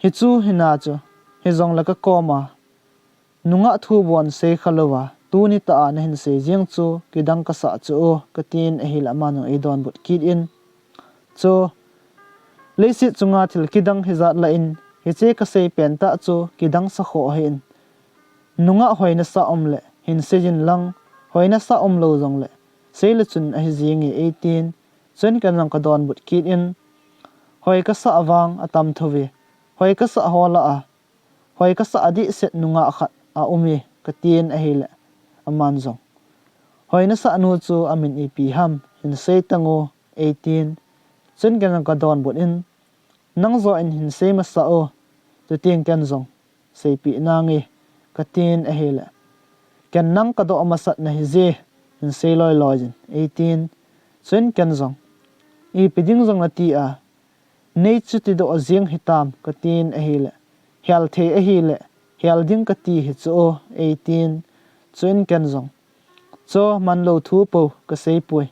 Hichu hina chu, hijongle kakoma nungah thu bon sei khalouva, tuni tah a nahin sei jeng chu kidang kasah chu o, katin ahile aman jong eidonbut kit in, Chu, leiset chunga thil kidang hijat lah in, hiche kasei pentah chu kidang sakhoh hih in, nungah hoi nasah um le hin seijin lang, hoi nasah umlou jongle seile chun ahi jenge, eitin. Chuin ken jong kadonbut kit in, Hoi kasah vang atam thouve, hoi kasah ho lah a hoi kasah adehset nungah khat aume, katin ahile aman jong, Hoi nasah nu chu amin ipi ham, hin sei tango, eitin. Chuin ken jong kadonbut in, Nang joh in hin sei masah o, chuteng ken jong seipeh nange, katin ahile, Ken nang kadoh masat nahije, hin sei loiloijin, eitin. Chuin ken jong, Ipi ding jong nati a, nei chu tidoh jeng hitam, katin ahile, Hel thei ahile hel ding kati hichu o, eitin. Chuin ken jong, Chu manlou thu pou kaseipoi,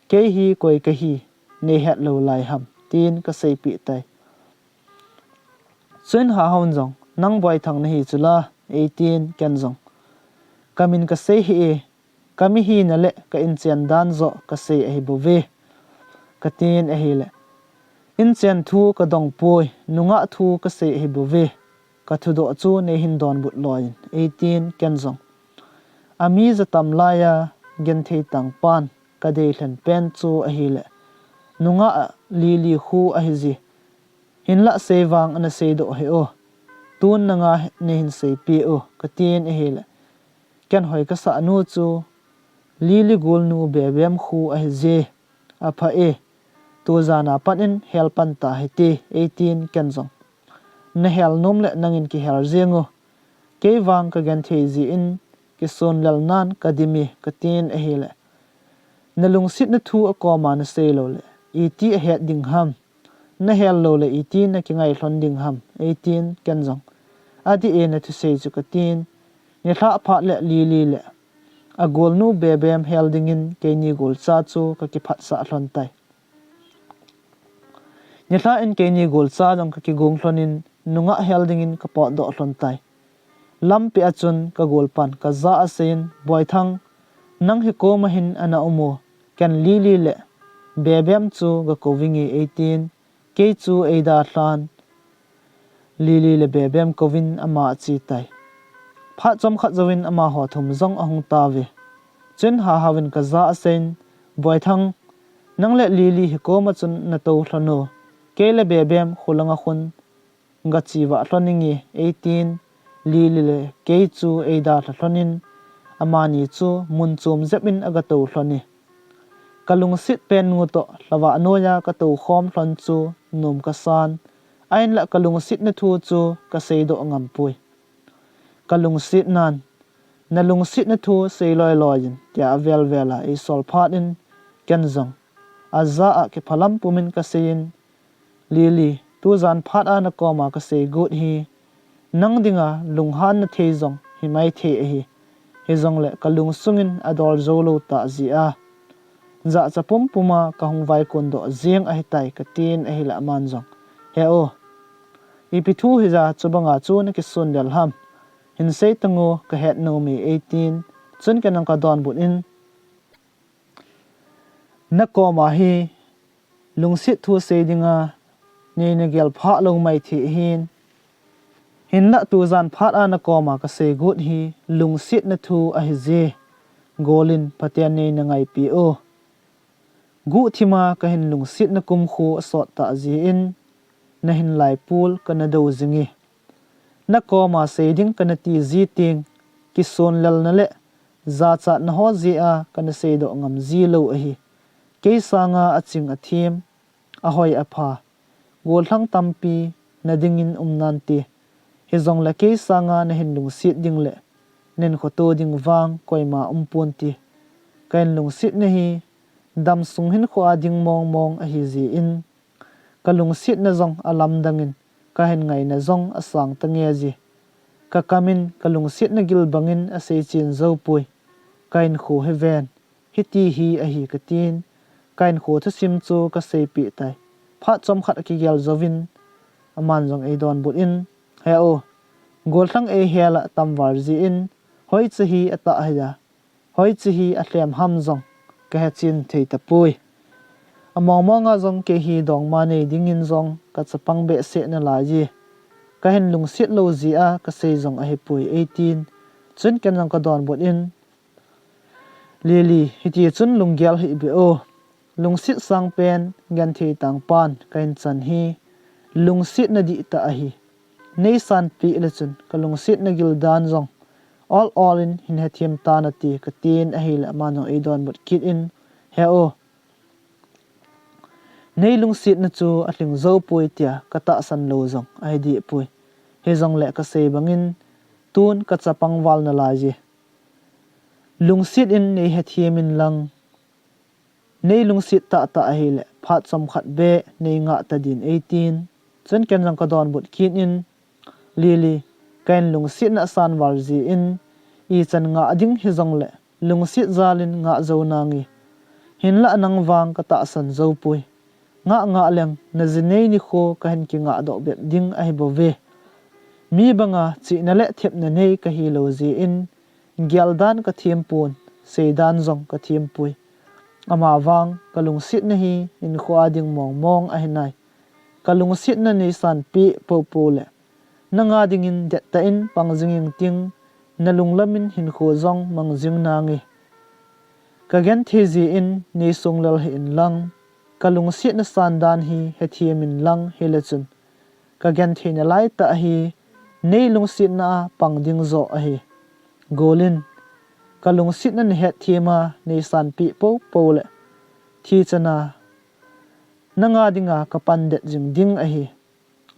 kei hi koi kahi neihet lou lai ham, tin kaseipeh tai. Chuin Hahauvin jong, Nang Boithang nahi chula, eitin. Ken jong, Kamin kasei hih e, kamihina le ka inchen dan joh kasei ahibouve, katin ahile, Inchen thu kadongpoi, nungah thu kasei ahibouve, kathudoh chu neihin donbut loiyin, eitin. Ken jong, Ami jatam laiya genthei tangpan kadeilhen pen chu ahile, nungah Lily khu ahije, hinlah sei vang ana seidoh hih o, tun nanga neihin seipeh o, katin ahile, Ken hoi kasah nu chu Lily golnu Bebem khu ahije, apha e, tujana pat in hel pan tahite, eitin. Ken jong, Nahel nom le nangin kihel jeng o, kei vang kagenthei jeh in kisun lelnan kadime, katin ahile, Nalungsetna thu akoma nasei loule iti ahet ding ham, nahel loule iti nakingai lhon ding ham, eitin. Ken jong, Adih e nathusei chu, katin. Nilhah phat le Lily le agolnu Bebem hel dingin keini golcha chu kakiphatsah lhon tai. Nilhah in keini golcha jong kakigong lhonin nungah hel dingin kapotdoh lhon tai. Lampi a chun kagolpan kajah a aseiyin, Boithang, nang hikoma hin ana um o, ken Lily le Bebem chu gakouvinge, eitin. Kei chu eidalhan Lily le Bebem kouvin ama ache tai. Phat chomkhat jouvin amaho thum jong ahung tauve. Chuin Hahauvin kajah a aseiyin, Boithang, nang le Lily hikoma chun natou lhon o, kei le Bebem kholanga khun gachevah lhon inge, eitin. Lily le kei chu eidalha lhonin amani chu mun chom jep in agatou lhone. Kalungset pen nu toh lhavah noiya katoukhom lhon chu nom kasan, ahinlah kalungsetna thu chu kaseidoh ngampoi. Kalungsetnan, Nalungsetna thu sei loiloiyin, tia avelvela eisol phat in, ken jong ajah a kiphalam pumin kaseiyin, Lily, tujan phat a nakoma kasei got hi nang dinga lunghanna thei jong himaithei ahi. Hijongle kalungsungin adol joulou tah jeh a jahcha pumpuma kahung vaikondoh jeng ahitai, katin ahile aman jong, He o, ipi thu hija chubanga chu nakisun lel ham, hin sei tango, kahet nome, eitin. Chuin ken jong kadonbut in, Nakoma hi lungset thu sei dinga nei nagel phah lou maithei ahin, hinlah tujan phat a nakoma kasei got hi lungsetna thu ahije, golin Pathen nei nangaipi o. Guhthima kahin lungsetna kumkho asot tah jeh in, nahin laipul kana dou jing e. Nakoma sei ding kana ti ji teng, kisonlelna le jachatna ho jeh a kana seidoh ngam ji lou ahi. Kei sanga aching athem, ahoi apha, gollhang tampi nadingin um nante. Hijongle kei sanga nahin lungset ding le nahin khoto ding vang koima um ponte. Kahin lungsetna hi damsung hinkho a ding mongmong ahi jeh in, kalungsetna jong alamdang in, kahin ngaina jong asang tange ji. Kakamin kalungsetna gil bangin asei chen joupoi. Kahinkho hi ven, hiti hi ahi katin, kahinkho thusim chu kaseipeh tai. Phat chomkhat akigel jouvin, aman jong eidonbut in, He o, gollhang eihel a atam val jeh in, hoiche hi atah hia, hoiche hi alhem ham jong kahechen thei tapoi. Amongmonga jong kei hi dongma nei dingin jong kachapang behseh nalai e. Kahin lungset lou jeh a kasei jong ahipoi eitin. Chun ken jong kadonbut in, Lily, hiti chun lunggel hih beh o. Lungset sangpen genthei tangpan kahin chan hi lungsetna dihtah ahi. Neisanpeh le chun kalungsetna gil dan jong ol ol in hin hethem tan ati katin ahile aman jong eidonbut kit in, He o, neilungsetna chu alhing joupoi tia katahsan lou jong ahi dehpoi. Hijongle kasei bangin tun kachapang val nalai e. Lungset in neihethem inlang, neilungset tahtah ahile phat chomkhat beh neingah tadin eitin. Chun ken jong kadonbut kit in, Lily, kahin lungsetna asan val jeh in, ichan ngah ding hijongle lungset jal in ngah jou nange. Hinlah nang vang katahsan joupoi. Ngah ngah leng najinei nikho kahin kingah doh bep ding ahibouve. Mi banga chihna le thepna nei kahilou jeh in, geldan kathem pon, seidan jong kathempoi. Amavang kalungsetna hi hinkho a ding mongmong ahinai. Kalungsetna neisanpeh poupou le nanga dingin dettah in pang jing inting, nalunglam in hinkho jong mang jing nange. Kagenthei jeh in neisonglel hih inlang, kalungsetna sandan hi hethem inlang hile chun, kagenthei nalaitah hi neilungsetna a pang ding joh ahi. Golin, kalungsetna nahetthem a neisanpeh poupou le thi chana nanga dinga kapan det jing ding ahi.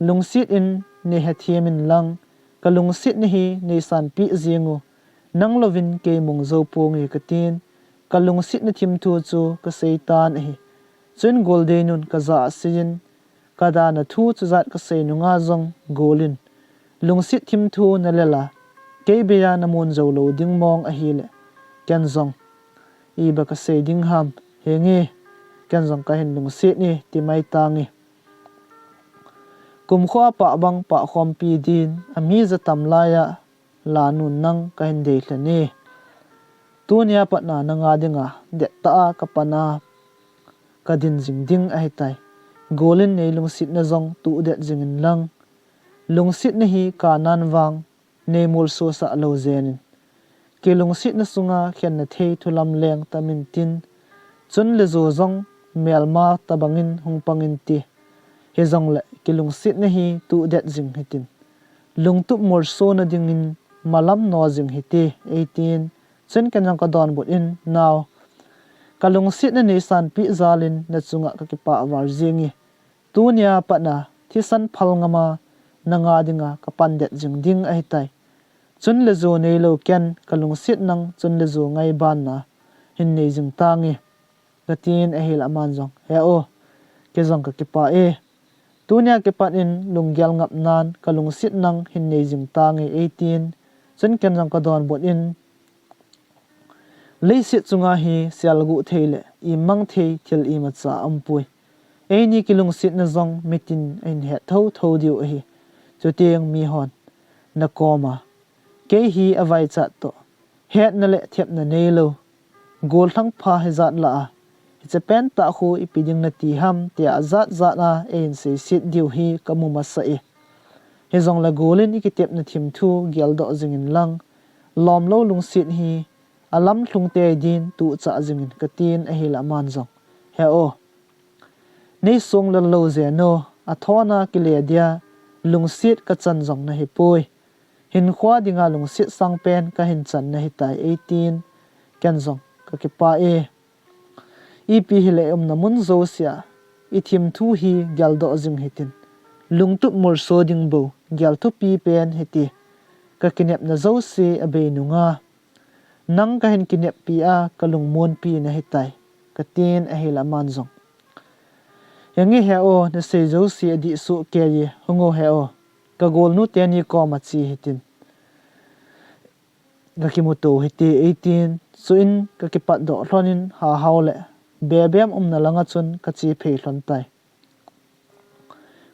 Lungset in neihethem inlang, kalungsetna hi neisanpeh jeng u, nang louvin kei mong jou ponge katin, kalungsetna thimthu chu kaseitan ahi. Chun Goldei nun kajah a asei in, kadana thu chujat kasei nunga jong Golin, lungset thimthu nalel a, kei beiya namun joulou ding mong ahile, ken jong iba kasei ding ham, henge, ken jong kahin lungset e, timai tange. Kumkho a pah bang pahkhompi din, ami jatam laiya, lanun nang kahin deilhen e. Tunia patna nanga dinga dettah a kapan a kadin jing ding ahitai. Golin, neilungsetna jong tuhdet jing inlang, lungsetna hi kanan vang neimolsosah lou jeng in. Kilungsetna sunga khenna thei thulam leng tam intin, chun le jo jong melma tobangin hung pang inte. Hijongle kilungsetna hi tuhdet jing hitin, lungtup molsona dingin malam no jing hite, eitin. Chun ken jong kadonbut in, Nao, kalungsetna neisanpeh jal in nachunga kakipah val jenge. Tunia patna thisan phal ngama nanga dinga kapan det jing ding ahitai. Chun le jo neilou ken kalungset nang chun le jo ngaibanna hin nei jing tange, katin ahile aman jong, He o, kei jong kakipah e. Tunia kipat in lunggel ngapnan kalungset nang hin nei jing tange, eitin. Chun ken jong kadonbut in, Leiset chunga hi selguh thei le imang thei thil imacha aumpoi. Eini kilungsetna jong mitin ahin het thotho diu ahi. Chuteng mihon nakoma kei hi avaichat toh hetna le thepna neilou, gollhang pha hijat lah a, hiche pentah khu ipi ding nati ham tia ajat jat a eihin seiset diu hi kamu masat e. Hijongle Golin, ikitepna thimthu geldoh jing inlang, lomlou lungset hi alamlhung tei din tuhchah jingin katin ahile aman jong, He o, nei song lal lou jeng o, athona kile dia lungset kachan jong nahipoi. Hinkhoa dinga lungset sangpen kahin chan nahitai eitin, ken jong kakipah e. Ipi hile umna mun jousea ithim thu hi geldoh jing hitin, lungtup molso ding bou gel thupi pen hiti. Kakinepna jouse abei nunga nang kahin kineppi a kalungmonpi nahitai, katin ahile aman jong, Henge he o, nasei jouse adih soh kei e, hung o he o, kagolnu teni koma che hitin, kakimuto hite eitin, chuin kakipatdoh lhonin Hahao le Bebem umna langa chun kache phei lhon tai.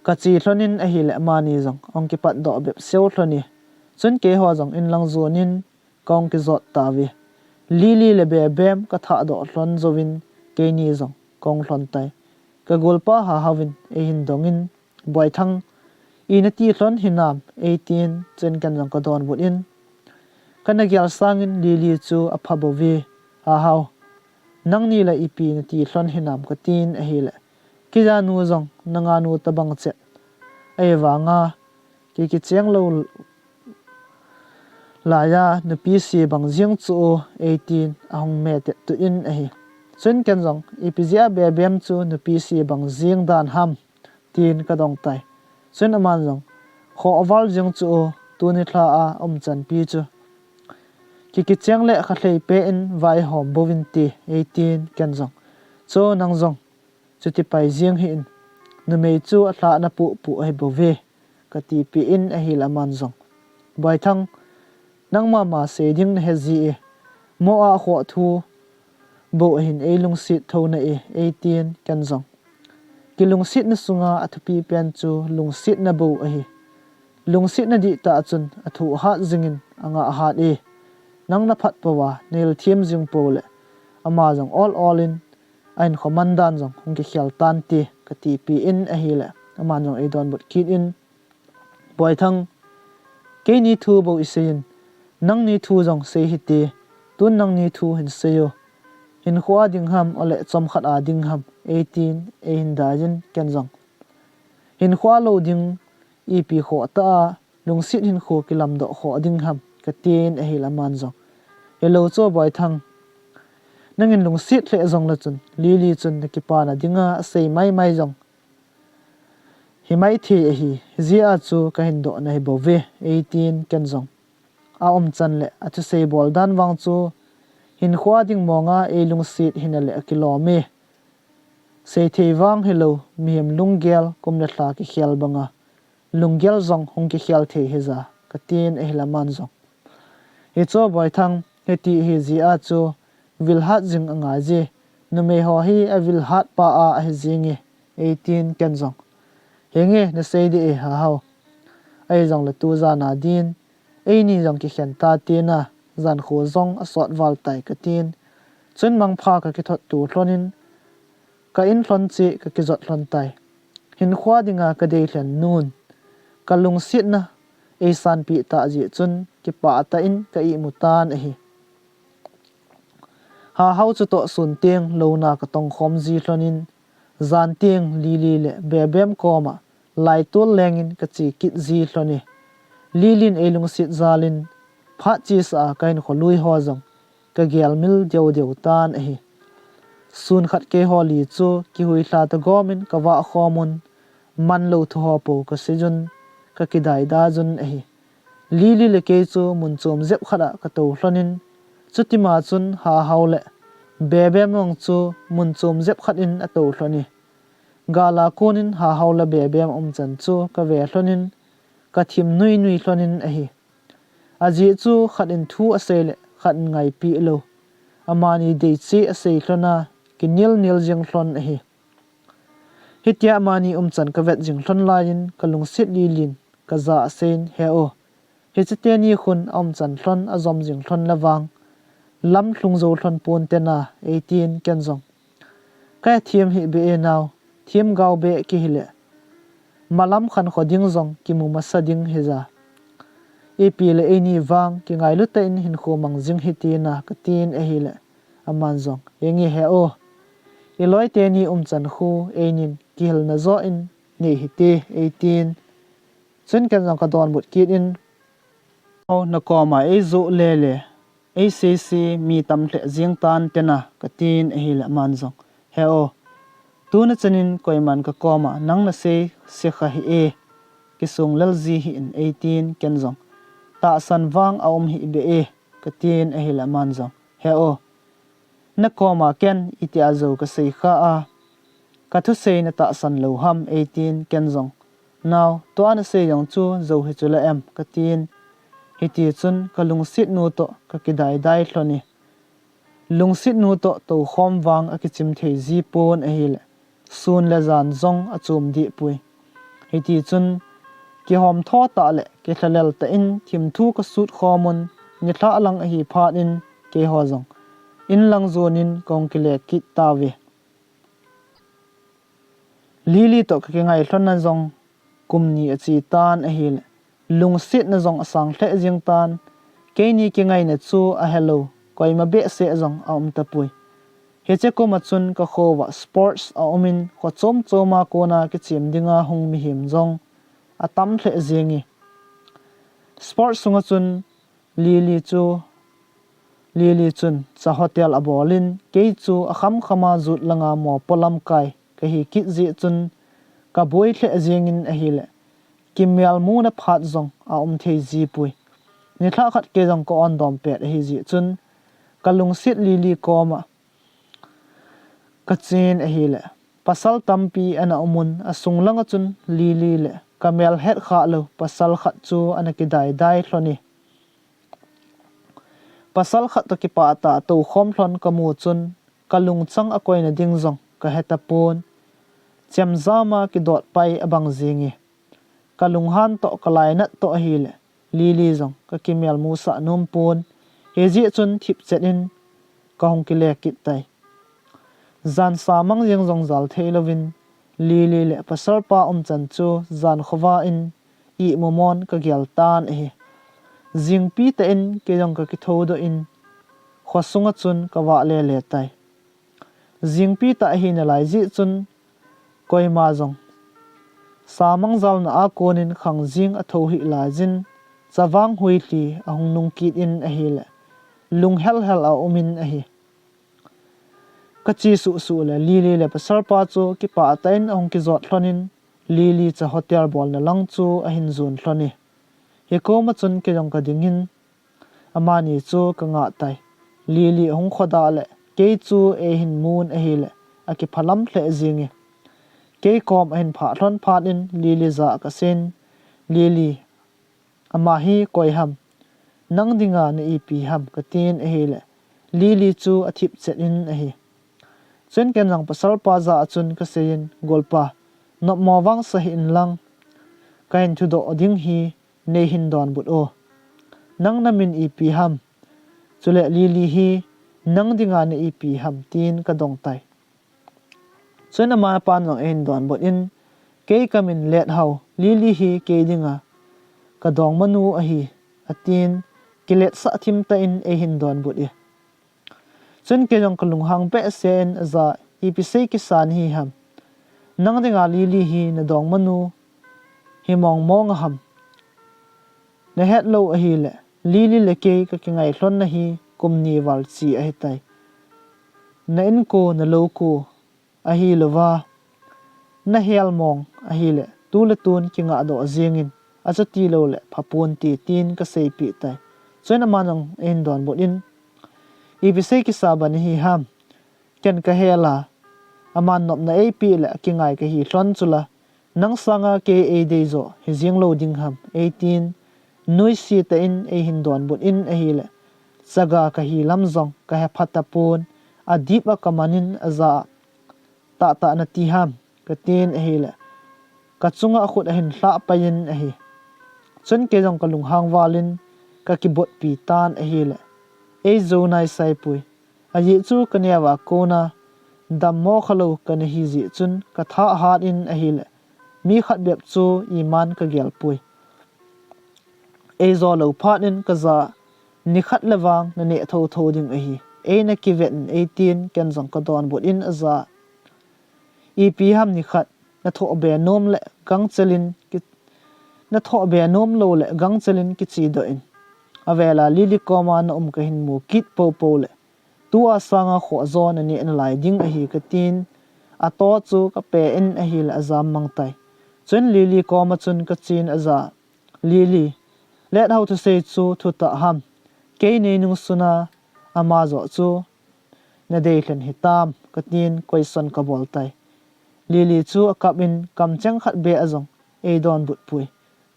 Kache lhonin ahile amani jong ahung kipatdoh bep seu lhon e. Chun keiho jong inlang jonin kahung kijot tauve. Lily le Bebem kathahdoh lhon jouvin keini jong kahung lhon tai. Kagolpa Hahao in eihin dongin, Boithang, ina ti lhon hinam eitin, chun ken jong kadonbut in, Kana gel sangin Lily chu apha bouve, Hahao. Nangni la ipi nati lhon hinam, katin ahile, Keijanu jong nanganu tobang chet ahivanga kikicheng lou laiya nupi se bang jeng chu o, eitin ahung metet tut in ahi. Chun ken jong, Ipi jeh a Bebem chu nupi se bang jeng dan ham, tin kadong tai. Chun aman jong, Khoh aval jeng chu o, tuni lha a umchanpi chu kikicheng le khalhei peh in vaihom bouvin te, eitin ken jong, Chu nang jong chuti pai jeng hih in, numei chu alhah napoh poh ahibouve, katipeh in ahile aman jong, Boithang, nangma ma sei ding nahe ji e, mo a khoh thu bou ahin eilungset thou nai, eitin ken jong, Kilungsetna sunga athupi pen chu lungsetna bou ahi. Lungsetna dihtah chun athoh hat jingin angah hat e. Nang naphat pouva neihil them jing poule ama jong ol ol in ahinkho mandan jong hung kikhel tante, katipeh in ahile aman jong eidonbut kit in, Boithang, keini thu bou iseiyin, nangni thu jong sei hite, tun nangni thu hin sei o. Hinkhoa ding ham, ole chomkhat a ding ham, eitin eihin daiyin ken jong, Hinkhoa lou ding ipi khoh tah a lungset hinkho kilamdoh khoh ding ham, katin ahile aman jong, Hilou chu Boithang, nangin lungset lheh jongle chun Lily chun nakipana dinga asei maimai jong himaithei ahi, hijeh a chu kahin doh nahibouve, eitin ken jong, aumchan le athusei bol dan vang chu hinkhoa ding monga eilungset hina le akilom e. Seithei vang hilou, mihem lunggel kum le lha kikhel banga lunggel jong hung kikhel thei hija, katin ahile aman jong, Hichu Boithang, hiti hijeh a chu vil hat jing angaije. Numeiho hi avil hatpa a ahi jinge, eitin ken jong, Henge, nasei dih e Hahao. Ahijongle tu jana din eini jong kikhen tate na, jankho jong asot val tai, katin. Chun mangpha kakithot to lhonin ka in lhon cheh kakijot lhon tai. Hinkhoa dinga kadei lhen nun kalungsetna eisanpeh tah jeh chun kipah tah in ka imu tan ahi. Hahao chutoh sun teng louna katongkhom ji lhonin, jan teng Lily le Bebem koma laitol lengin kache kit ji lhon e. Lily in eilungset jalin phat chesa a kahinkho lui ho jong kagelmil deu deu tan ahi. Sun khat keiho li chu kihuilha tagomin kavah khomun, manlou thuho pou kaseijun, kakidai daijun ahi. Lily le kei chu mun chom jep khat a katou lhonin, chutima chun Hahao le Bebem jong chu mun chom jep khat in atou lhon e. Gala konin Hahao le Bebem umchan chu kave lhonin, kathim nui nui lhonin ahi. Ajeh chu khat in thu asei le khat in ngaipeh lou, amani deicheh asei lhona, kinel nel jeng lhon ahi. Hitia amani umchan kavet jing lhon laiyin kalungset lilin kaja aseiyin, He o, hiche teni khun aumchan lhon ajom jing lhon le vang lam lhung jou lhon ponte na, eitin ken jong, Kathem hih beh e nao, themgao beh kihile malam khankho ding jong kimu masa ding hija, ipi le eini vang kingailu tah in hinkho mang jing hite na, katin ahile aman jong, Henge he o, Iloi teni umchan khu einin kihilna joh in nei hite, eitin. Chun ken jong kadonbut kit in, Au, nakoma eijoh lele, eiseise mi tam lheh jeng tan tena, katin ahile aman jong, He o, tuna chanin koiman kakoma nang nasei se kha hih e, kisung lel ji hih in, eitin ken jong, Tahsan vang aum hih beh e, katin ahile aman jong, He o, nakoma ken itia jou kasei kha a, kathusei natahsan lou ham, eitin ken jong, Nao, tua nasei jong chu jou hi chula em, katin. Hitichun kalungsetnu toh kakidaidai lhon e. Lungsetnu toh toukhom vang akichim thei ji pon ahile, sun le jan jong achom deh poi. Hitichun kihomtho tah le kilhalel tah in thimthu kasut khom un, nilhah lang ahi phat in keiho jong inlang jonin kahung kile kit tauve. Lily toh kakingai lhonna jong kum ni ache tan ahile, lungsetna jong asang lheh jeng tan. Keini kingaina chu ahelou koima behseh jong aum tapoi. Hiche kuma chun kakhouva sports aumin, kho chom choma kona kichem dinga hung mihem jong atam lheh jenge. Sports sunga chun Lily chu, Lily chun cha hotel abolin, kei chu akhamkhama jut langa mopo lamkai kahi kit jeh chun kaboi lheh jengin ahile, kimelmuna phat jong aum thei jipoi. Nilhah khat kei jong ka-on dom pet ahi jeh chun, kalungset Lily koma kachen ahile, pasal tampi ana umun, asung langa chun Lily le kamel hetkhah lou pasal khat chu ana kidaidai lhon e. Pasal khat toh kipah tah a toukhom lhon kamu chun, kalungchang akoina ding jong kahe tapon. Chemjama kidot pai abang jenge. Kalunghan toh kalainat toh ahile, Lily jong kakimelmusah nom pon. Hijeh chun thipchet in kahung kile kit tai. Jan samang jeng jong jal theilouvin, Lily le pasalpa umchan chu jan khovah in imumon kagel tan ahi. Jingpi tah in kei jong kakithoudoh in, khosunga chun kavah lele tai. Jingpi tah ahi nalai jeh chun, koima jong samang jalna a konin khangjing athou hih laijin, chavang huilhi ahung nung kit in ahile, lunghelhel aumin ahi. Kache suhsuh le Lily le pasalpa chu kipah tah in ahung kijot lhonin, Lily cha hotel bolna lang chu ahin jon lhon e. Hikoma chun kei jong kadingin, amani chu kangah tai. Lily ahung khoda le kei chu eihin mun ahile, akiphalam lheh jenge. Kei kom ahin phah lhon phat in Lily jah a kasen, Lily, ama hi koi ham? Nang dinga na ipi ham? Katin ahile, Lily chu athipchet in ahi. Chuin ken jong pasalpa jah a chun kaseiyin, Golpa, nopmo vangsa hih inlang, kahin thudoh ding hi neihin donbut o. Nang namin ipi ham? Chule Lily hi nang dinga na ipi ham? Tin kadong tai. Chuin amapan jong eihin donbut in, Kei kamin Lethao, Lily hi kei dinga kadongmanu ahi, atin, kiletsah thimtah in eihin donbut e. Chuin kei jong kalunghang behseh in ajah a, Ipi sei kisa nahi ham? Nang dinga Lily hi nadongmanu hi mongmong aham? Nahet lou ahile, Lily le kei kakingai lhonna hi kum ni val che ahitai. Na inko, nalou ko ahilouva, nahel mong ahile, tu le tun kingahdoh jengin, achuti loule phaponte, tin kaseipeh tai. Chuin aman jong eihin donbut in, Ipi sei kisa bang nahi ham? Ken kahel a, aman nopna eipeh le akingai kahi lhon chula, nang sanga kei eidei jo hijeng lou ding ham, eitin, nuisat tah in eihin donbut in ahile, chaga kahi lam jong kahepha tapon, adip a kamanin ajah a, Tahtah nati ham? Katin ahile, kachunga akhut ahin lhahpai in ahi. Chuin kei jong kalunghang valin kakibotpi tan ahile, eijou naisaipoi. Ajeh chu kaneova kona dammo khalou kana hi jeh chun kathah hat in ahile, mi khat bep chu iman kagelpoi. Eijo lou phat in kajah a, Nikhat le vang naneh thotho ding ahi. Eina kivet in, eitin ken jong kadonbut in ajah a, Ipi ham nikhat, na thoh be nom le gangchelin ki, na thoh be nom lou le gangchelin kichi doh in. Avela Lily koma na um kahin mu kit popo le. Tua sanga khoh jo na neh nalai ding ahi katin. Ato chu kape in ahile ajam mang tai. Chun Lily koma chun kachin aja. Lily, Let Hau thusei chu thutah ham. Kei nei nung suna ama jo chu na deilhen hitam, katin question kabol tai. Lily chu akap in kamcheng khat beh a jong eidonbut pui.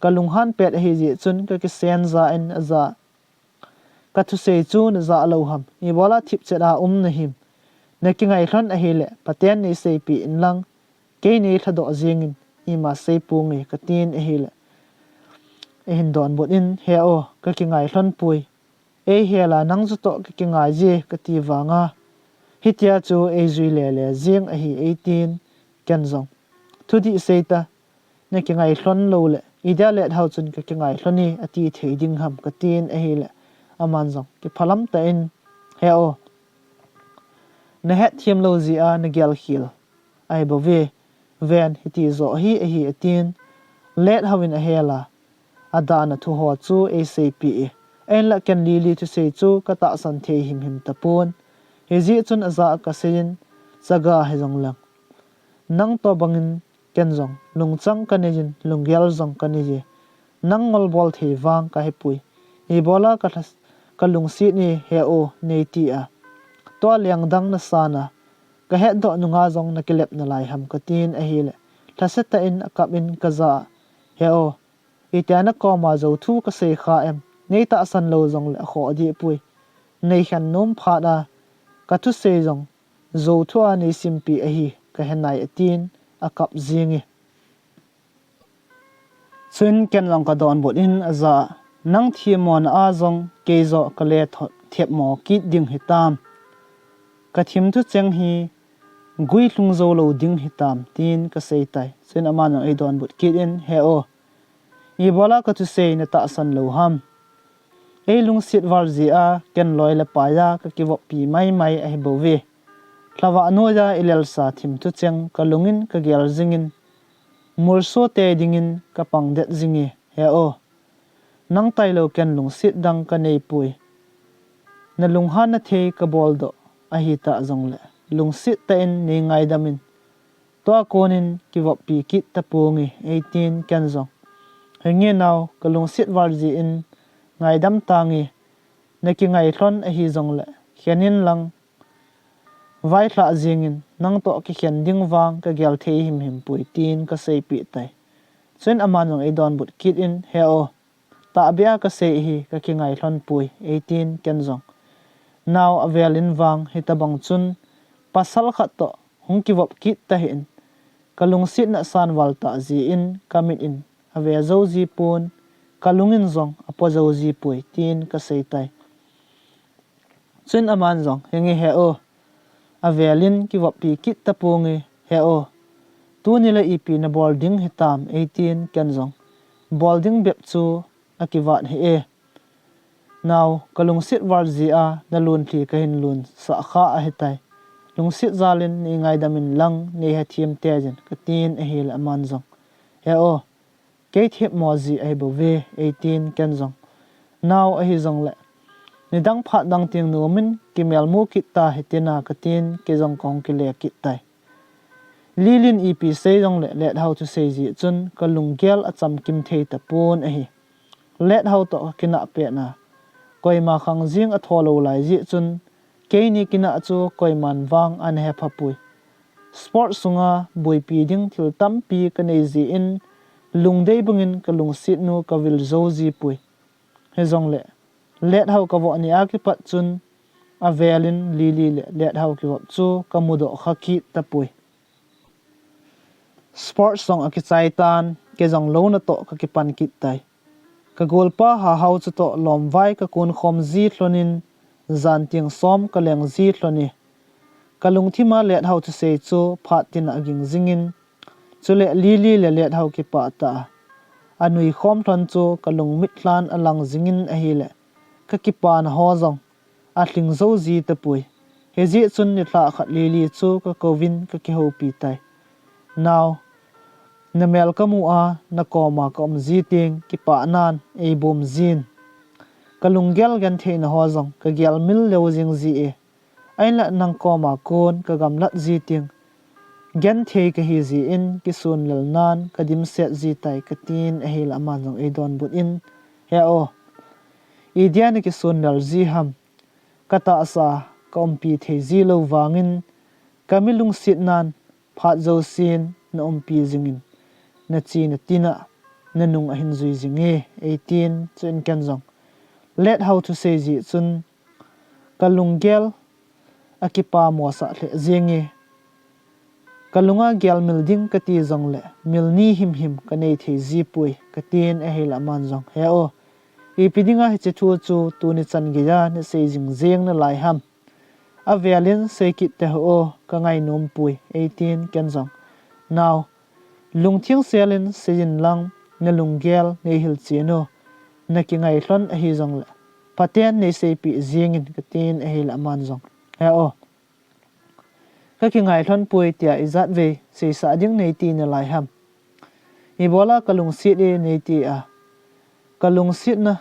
Kalunghan pet ahi jeh chun kakisen ja in aja. Kathusei chu naja lou ham. Ibola thipchet a um nahim. Nakingai lhon ahile, phaten neiseipeh in lang. Kei nei lhadoh jingin, ima sei ponge, katin ahile. Eihin donbut in, he o, kakingai lhon pui. Eihela nang jutoh kakingai je, kati vanga. Hitia chu eijui lele jing ahi eitin, ken jong. Thudih seita, nakingai lhon lou le, idia Let Hau chun kakingai lhon e, ati thei ding ham, katin ahile. Aman jong, kiphalam tah in, he o. Nahet them lou jeh a nagel khel. Ahi bouve, ven hiti jo hi ahi atin, Let Hau in ahela, adana thu ho chu eiseipeh e. Ahinla ken Lily thusei chu katahsan thei himhim tapon. Hijeh chun aja a kasei in, chaga hijong lang. Nang tobangin ken jong, lungchang kanei in, lunggel jong kanei e. Nang ngolbol thei vang kahepui. Ibola kalungset e he o, neiti a. Tua lengdang nasan a. Kahetdoh nunga jong nakilep nalai ham katin ahile. Lhasetah in akap in kaja a. He o. Itia nakoma jou thu kasei kha em. Neitahsan lou jongle akhoh deh pui. Neikhen nom phat a. Kathusei jong. Jou thu a neisimpi ahi. Kahenai atin. Akap jinge. Chun ken jong kadonbut in aja. Nang themmona a jong kei jo kale thot themmo kit ding hitam. Kathim thucheng hi guilhung jou lou ding hitam tin kasei tai. Chun aman jong eidonbut kit in he o. Ibola kathusei natahsan lou ham. Eilungset val jeh a ken loi le pai a kakivoppi maimai ahi bouve. Lhavah noiya ilelsa thim thucheng kalungin kagel jingin. Mulso te dingin kapang det jinge he o. Nang tailou ken lungset dang kaneipui. Nalunghanna thei kaboldoh ahitah jongle. Lungset tah in neingaidam in. Tua konin kivoppi kit taponge eitin ken jong. Henge nao kalungset val jeh in ngaidam tange nakingai lhon ahi jongle. Khen in lang. Vailhah jingin nangtoh kikhen ding vang kagel thei himhim pui tin kaseipeh tai. Chun aman jong eidonbut kit in he o. Tahbeh a kasei hi kakingai lhon pui eitin ken jong. Nao avel in vang hitobang chun pasal khat toh hung kivop kit tahih in. Kalungsetna san val tah jeh in kamit in ave jou jipon kalungin jong apo jou jipui tin kasei tai. Chun aman jong henge he o. Avel in kivoppi kit taponge he o. Tuni le ipi nabol ding hitam eitin ken jong. Bol ding bep chu akivat hih e. Nao kalungset val jeh a nalunlhi kahin lunsah kha ahitai. Lungset jal in neingaidam in lang neihethem tei jin katin ahile aman jong. He o. Kei themmo jeh ahi bouve eitin ken jong. Nao ahi jongle. Nidang phat dang teng nomin kimelmu kit ta hitina katin kei jong kahung kile kit tai. Lilin ipi sei jongle Let Hau thusei jeh chun kalunggel achamkim thei tapon ahi. Let Hau toh kakinah petna. Koima khang jing atho lou lai jeh chun keini kinah chu koiman vang ana hephapui. Sport sunga buipi ding thil tampi kanei jeh in lungdei bangin kalungset nu kavil jou jipui. Hijongle Let Hau kavoh ni a kipat chun avel in Lily le Let Hau kivop chu kamudoh kha kit tapui. Sport jong akichai tan kei jong lou natoh kakipan kit tai. Kagolpa Hahau chutoh lomvai kakun khom ji lhonin jan teng som kaleng ji lhon e. Kalungthim a Let Hau thusei chu phat tina aging jingin chule Lily le Let Hau kipah tah a anui khom lhon chu kalungmit lhan alang jingin ahile kakipana ho jong alhing jou ji tapui. Hijeh chun nilhah khat Lily chu kakouvin kakihoupi tai. Nao, na mel ka mu a, na koma ka um ji teng, kipah nan ei bom jin. Ka lunggel gentheina ho jong ka gel mil leu jing ji e. Ahinla nang koma kon ka gamlat ji teng, genthei ka hi ji in, kisun lel nan ka dimset ji tai, ka tin ahile aman jong ei donbut in, He o, idia na kisun lel ji ham? Ka tahsa ka umpi thei ji lou vangin, ka mi lungset nan phat jousen na umpi jingin, na chi na tin a na nung ahin jui jing e, ei tin. Chuin ken jong Let Hau thusei jeh chun ka lunggel akipa mosah lheh jenge. Ka lunga gel mil ding ka ti jongle mil ni himhim ka nei thei ji poi, ka tin ahile aman jong, He o, ipi dinga hiche thu chu tuni chan geiya na sei jing jeng nalai ham? Avelin sei kit tah o, ka ngainom poi, ei tin ken jong, Nao, lungtheng selin sei in lang, na lunggel nei hilchen o, na kingailhon ahi jongle phaten nei seipeh jingin, ka tin ahile aman jong, He o, ka kingailhon poi tia ijat vei seisah ding nei ti nalai ham? Ibola ka lungset e nei ti a, ka lungsetna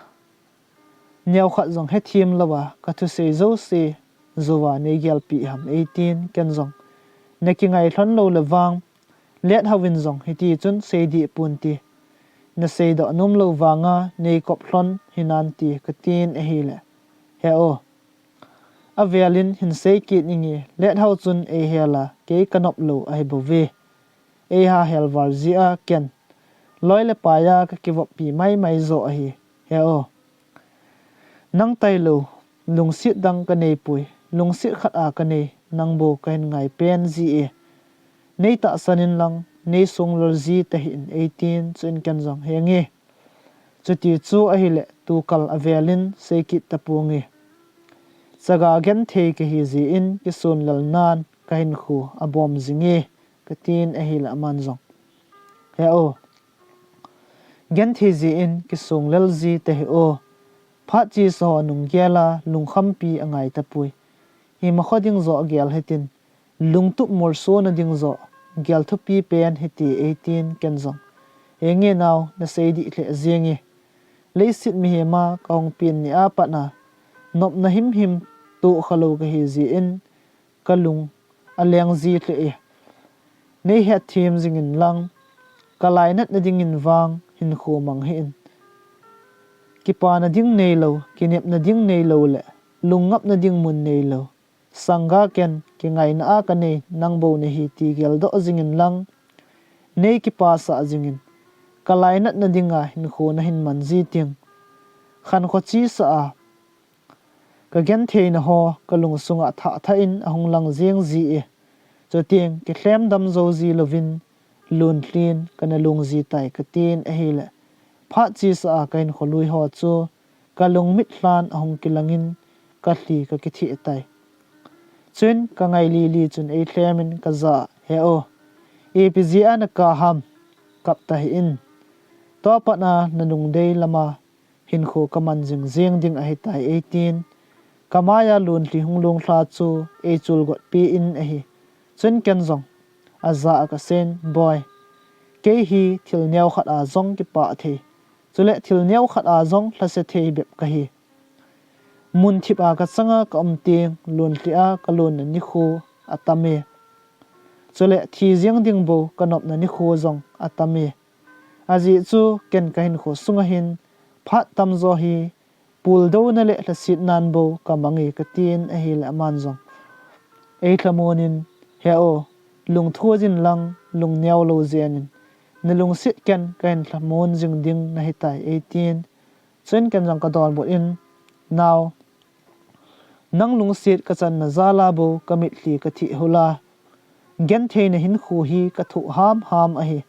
neokhat jong hethem louva ka thusei jouse jouva nei gelpeh ham, ei tin ken jong, Na kingailhon lou le vang Let Hau in jong hiti chun sei dih pon ti, na seidoh nom lou vanga nei kop lhon hinan ti, ka tin ahile, He o, avelin hin sei kit inge, Let Hau chun ei hel a kei ka nop lou ahi bouve. Ei ha hel val jeh a ken loi le pai a ka kivoppi maimai jo ahi, He o. Nang tailou lungset dang ka nei poi, lungset khat a ka nei, nang bou ka hin ngai pen ji e. Nei tahsan in lang nei sung lel ji tahih in, ei tin. Chuin ken jong, Henge, chuti chu ahile tukal avelin sei kit taponge. Chaga genthei ka hi jeh in kisun lel nan ka hinkho abom jinge, ka tin ahile aman jong, He o, genthei jeh in kisun lel ji tahih o. Phat chesa ho nung gel a lungkhampi angai tapoi. Ima kho ding joh gel hitin, lungtup molsona ding joh gel thupi pen hite, ei tin ken jong, Henge nao, na sei dih lheh jenge. Leiset mihem a ka hung pen ni a pat a nopna himhim tohkha lou ka hi jeh in ka lung aleng ji lheh e. Nei hetthem jingin lang, ka lainatna dingin vang hinkho mang hih in. Kipana ding neilou, kinepna ding neilou le lungngapna ding mun neilou, sangga ken kingaina a ka nei, nang bou nahi ti geldoh jingin lang, nei kipasah jingin, ka lainatna dinga hinkho na hin man ji teng, khankho chesa a ka gentheina ho ka lungsunga thah thah in ahung lang jeng ji e. Chuteng kilhem dam jou ji louvin, lunlhin ka na lung ji tai, ka tin ahile, phat chesa a ka hinkho lui ho chu ka lungmit lhan ahung kilangin ka lhi ka kitheh tai. Chuin ka ngai lili chun ei lhemin ka jah a, He o, ipi jeh a na kap ham? Kap tahih in, tua pat a na nungdei lama hinkho ka man jing jeng ding ahitai, ei tin. Ka mai a lunlhi hung lunglha chu ei chulgot pi in ahi. Chuin ken jong ajah a ka seiyin, Boi, kei hi thil neokhat a jong kipah thei, chule thil neokhat a jong lhase thei bep ka hi. Mun thip a ka changa ka um teng, lunlhi a ka lonna nikho atam e. Chule thi jeng ding bou ka nopna nikho jong atam e. Ajeh chu ken ka hinkho sunga hin phat tamjo hi puldouna le lhasetnan bou ka mang e, ka tin ahile aman jong ei lhamon in, He o, lungthu jin lang lungneo lou jen in, na lungset ken ka hin lhamon jing ding nahitai, ei tin. Chuin ken jong ka donbut in, Nao, nang lungset ka channa jal a bou ka mitlhi ka thih hul a, gentheina hinkho hi ka thoh hamham ahi.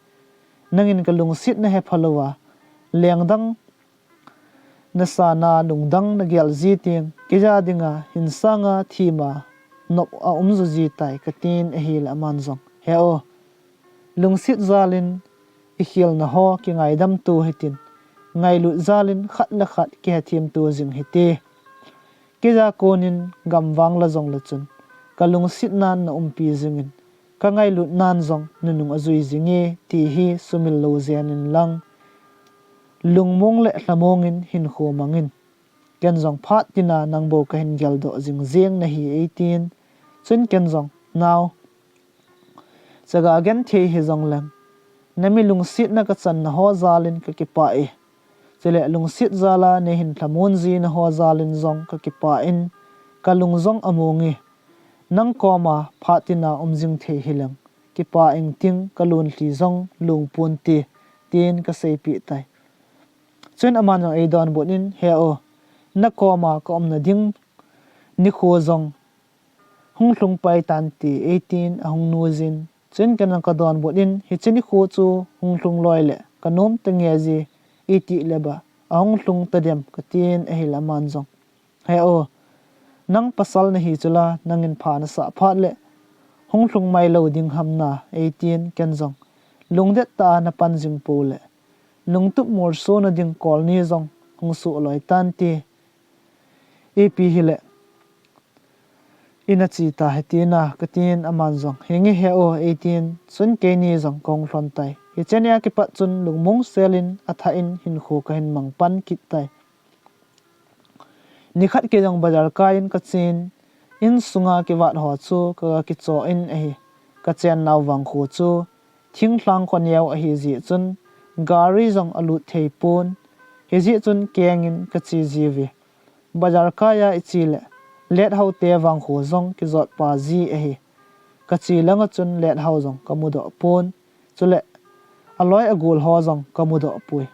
Nangin ka lungset na hepha louva, lengdang na san a lungdang na gel ji teng, keija dinga hin sanga thima nop aum jo ji tai, ka tin ahile aman jong, He o, lungset jal in i khelna ho kingaidam to hitin, ngailut jal in khat le khat kihethem to jing hite. Keija kon in gamvang la jongle chun ka lungsetnan na umpi jingin, Ka ngailut nan jong nunung ajui jing e, ti hi sumil lou jen in lang, lungmong le lhamong in hinkho mang in. Ken jong phat tina nang bou ka hin geldoh jing jeng nahi, eitin. Chun ken jong, nao, chaga genthei hi jong leng, na mi lungsetna ka channa ho jal in ka kipah e. Chule lungset jal a nei hin lhamon jina ho jal in jong ka kipah in, ka lung jong among e. Nang koma phat tina um jing thei hi leng, kipah ing ting, ka lunlhi jong lungpon te, tin ka seipeh tai. Chun aman jong eidonbut in, he o, na koma ka umna ding nikho jong hung lhung pai tante, eitin ahung nuijin. Chun ken jong ka donbut in, hiche nikho chu hung lhung loi le ka nom tange ji, iti le ba ahung lhung tadem, ka tin ahile aman jong, he o, nang pasal nahi chula, nangin pha nasah phat le hung lhung mai lou ding ham na, eitin. Ken jong, lungdet tah a na pan jing pou le, lungtup molso na ding kol ni jong hung soh loi tante, ipi hile ina che ta hi, tina ka tin, aman jong, he nge he o, eitin. Chun keini jong ka hung lhon tai. Hiche nia kipat chun lungmong sel in athah in hinkho ka hin mang pan kit tai. Nikhat kei jong bazar kai in ka chen, insunga kivat ho chu ka kicho in ahi. Ka chen nau vangkho chu thinglhang kho neo ahi jeh chun, gari jong alut thei pon. Hijeh chun keng in ka che jiuve. Bazar kai a iche le, Lethao te vangkho jong kijot pa ji ahi. Ka che langa chun Lethao jong ka mudoh pon. Chule aloi agol ho jong ka mudoh poi.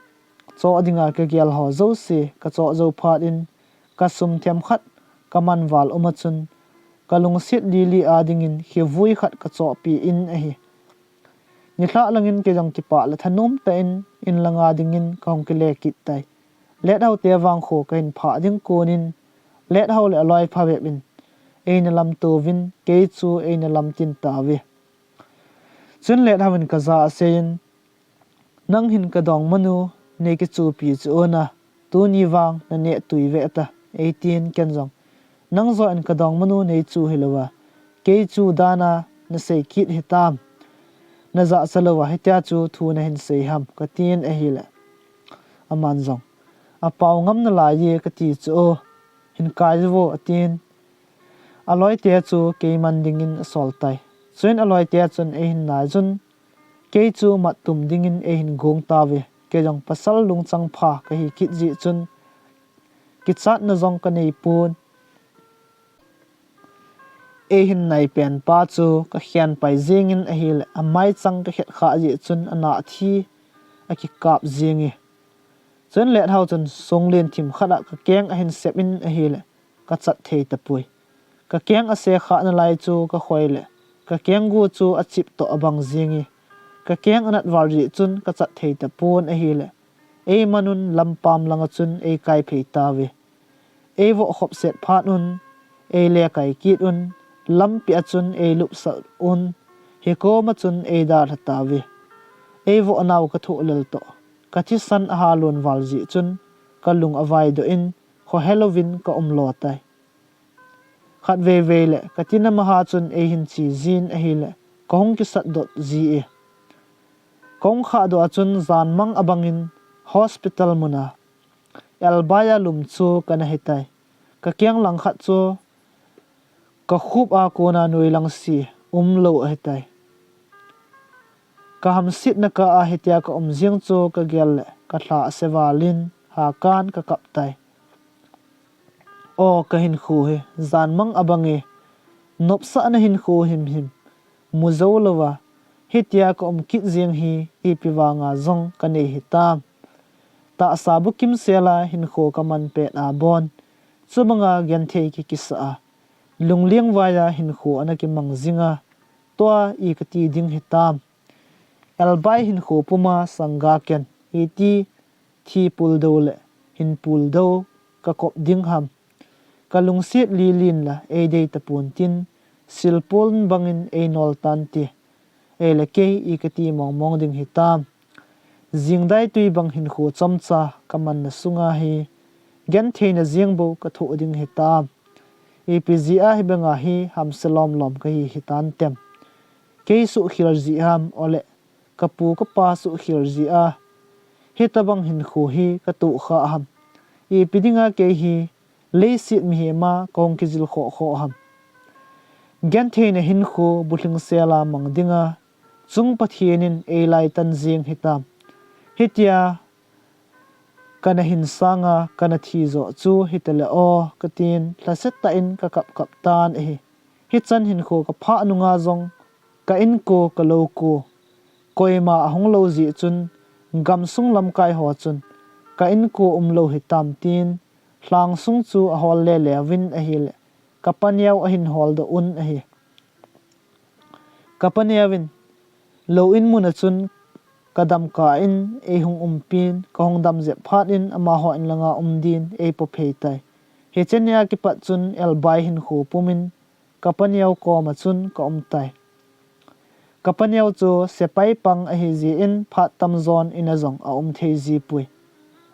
Choh dinga ka gel ho jouse ka choh jou phat in, ka sum themkhat ka man val um a chun, ka lungset lili a dingin khivui khat ka chohpeh in ahi. Nilhah langin kei jong kipah le thanom tah in, in langa dingin ka hung kile kit tai. Lethao te vangkho ka hin phah ding kon in, Lethao le aloi phabep in eina lamto uvin, kei chu eina lamtin tauve. Chun Lethao in ka ja asei in, nang hin ka dongmanu nei kichupi chu o na, tuni vang na neh tui ve ta, eitin. Ken jong, nang joh in ka dongmanu nei chu hilouva, kei chu dan a na sei kit hitam? Na jahcha louva hitia chu thu na hin sei ham, ka tin ahile, aman jong, apao ngam nalai e ka ti chu o, hin kai jiuvo, atin. Aloi te chu kei man dingin asol tai. Chuin aloi te chun eihin nai jun, kei chu mat tum dingin eihin gong tauve. Kei jong pasal lungchang pha ka hi kit jeh chun, kichatna jong ka nei pon. Eihin nai pen pa chu ka khen pai jeng in ahile, amai chang ka khet khah jeh chun ana thi akikap jeng e. Chun Lethao chun songlen thim khat a ka keng ahin sep in ahile, ka chat thei tapoi. Ka keng ase khah nalai chu ka khoi le, ka keng gu chu achip toh abang jeng e. Ka keng anat val jeh chun ka chat thei tapon ahile, eiman un lampam langa chun eikai phei tauve. Eivoh khop set phat un, eile kai kit un, lampi a chun eilupsah un, hikoma chun eidalha tauve. Eivoh nau ka thoh lel toh, ka thisan ahalon val jeh chun, ka lung avaidoh in, khohelouvin ka um lo tai. Khatvei vei le ka tina maha chun eihin che jin ahile, ka hung kisat dot ji e. Ka hung khahdoh a chun jan mang abangin hospital muna elbai a lum chu kana hitai. Ka keng langkhat chu ka khup a kona noilang se umlou ahitai. Ka hamsetna kah a hitia ka um jeng chu ka gel le ka lha ase val in hakan ka kap tai. O ka hinkho hi, jan mang abang e, nopsahna hinkho himhim, mu jou louva hitia ka um kit jeng hi, ipi vanga jong ka nei hitam? Tahsa bukim sel a hinkho ka man pet a bon, chubanga genthei kikisah a, lungleng vai a hinkho ana kimang jing a, tua i kati ding hitam? Elbai hinkho puma sangga ken iti thi puldou le hin puldou ka kop ding ham? Ka lungset lilin la eidei tapon tin, silpon bangin einol tante, ei le kei i kati mongmong ding hitam? Jingdai tui bang hinkho chomcha ka manna sunga hi, gentheina jeng bou ka thoh ding hitam? Ipi jeh a hibanga hi hamse lomlom ka hi hitantem? kei suhkhel jeh ham, ole, kapu kapa suhkhel jeh a, hitabang hinkho hi katoh kha ham. Ipi dinga kei hi leiset mihem a kahung kijil khoh khoh ham. Gentheina hinkho bulhing sela mang dinga, chung Pathen in eilai tan jing hitam. Hitia kana hin sanga kana thi joh chu hitale o, katin lhasetah in kakap kap tan ahi. Hichan hinkho kaphah nunga jong ka inko ka lou ko, koima ahung lou jeh chun, gamsung lamkai ho chun ka inko umlou hitam tin, lhangsung chu ahol lele uvin ahile, kapa neo ahin holdoh un ahi. Kapa neo in, lou in mun a chun kadam kah in eihung umpin, kahung dam jep phat in amaho in langa um din eipoh phei tai. Hiche nia kipat chun elbai hinkho pumin kapa neo koma chun kaum tai. Kapa neo chu sepai pang ahijeh in phat tamjon in a jong aum thei jipoi.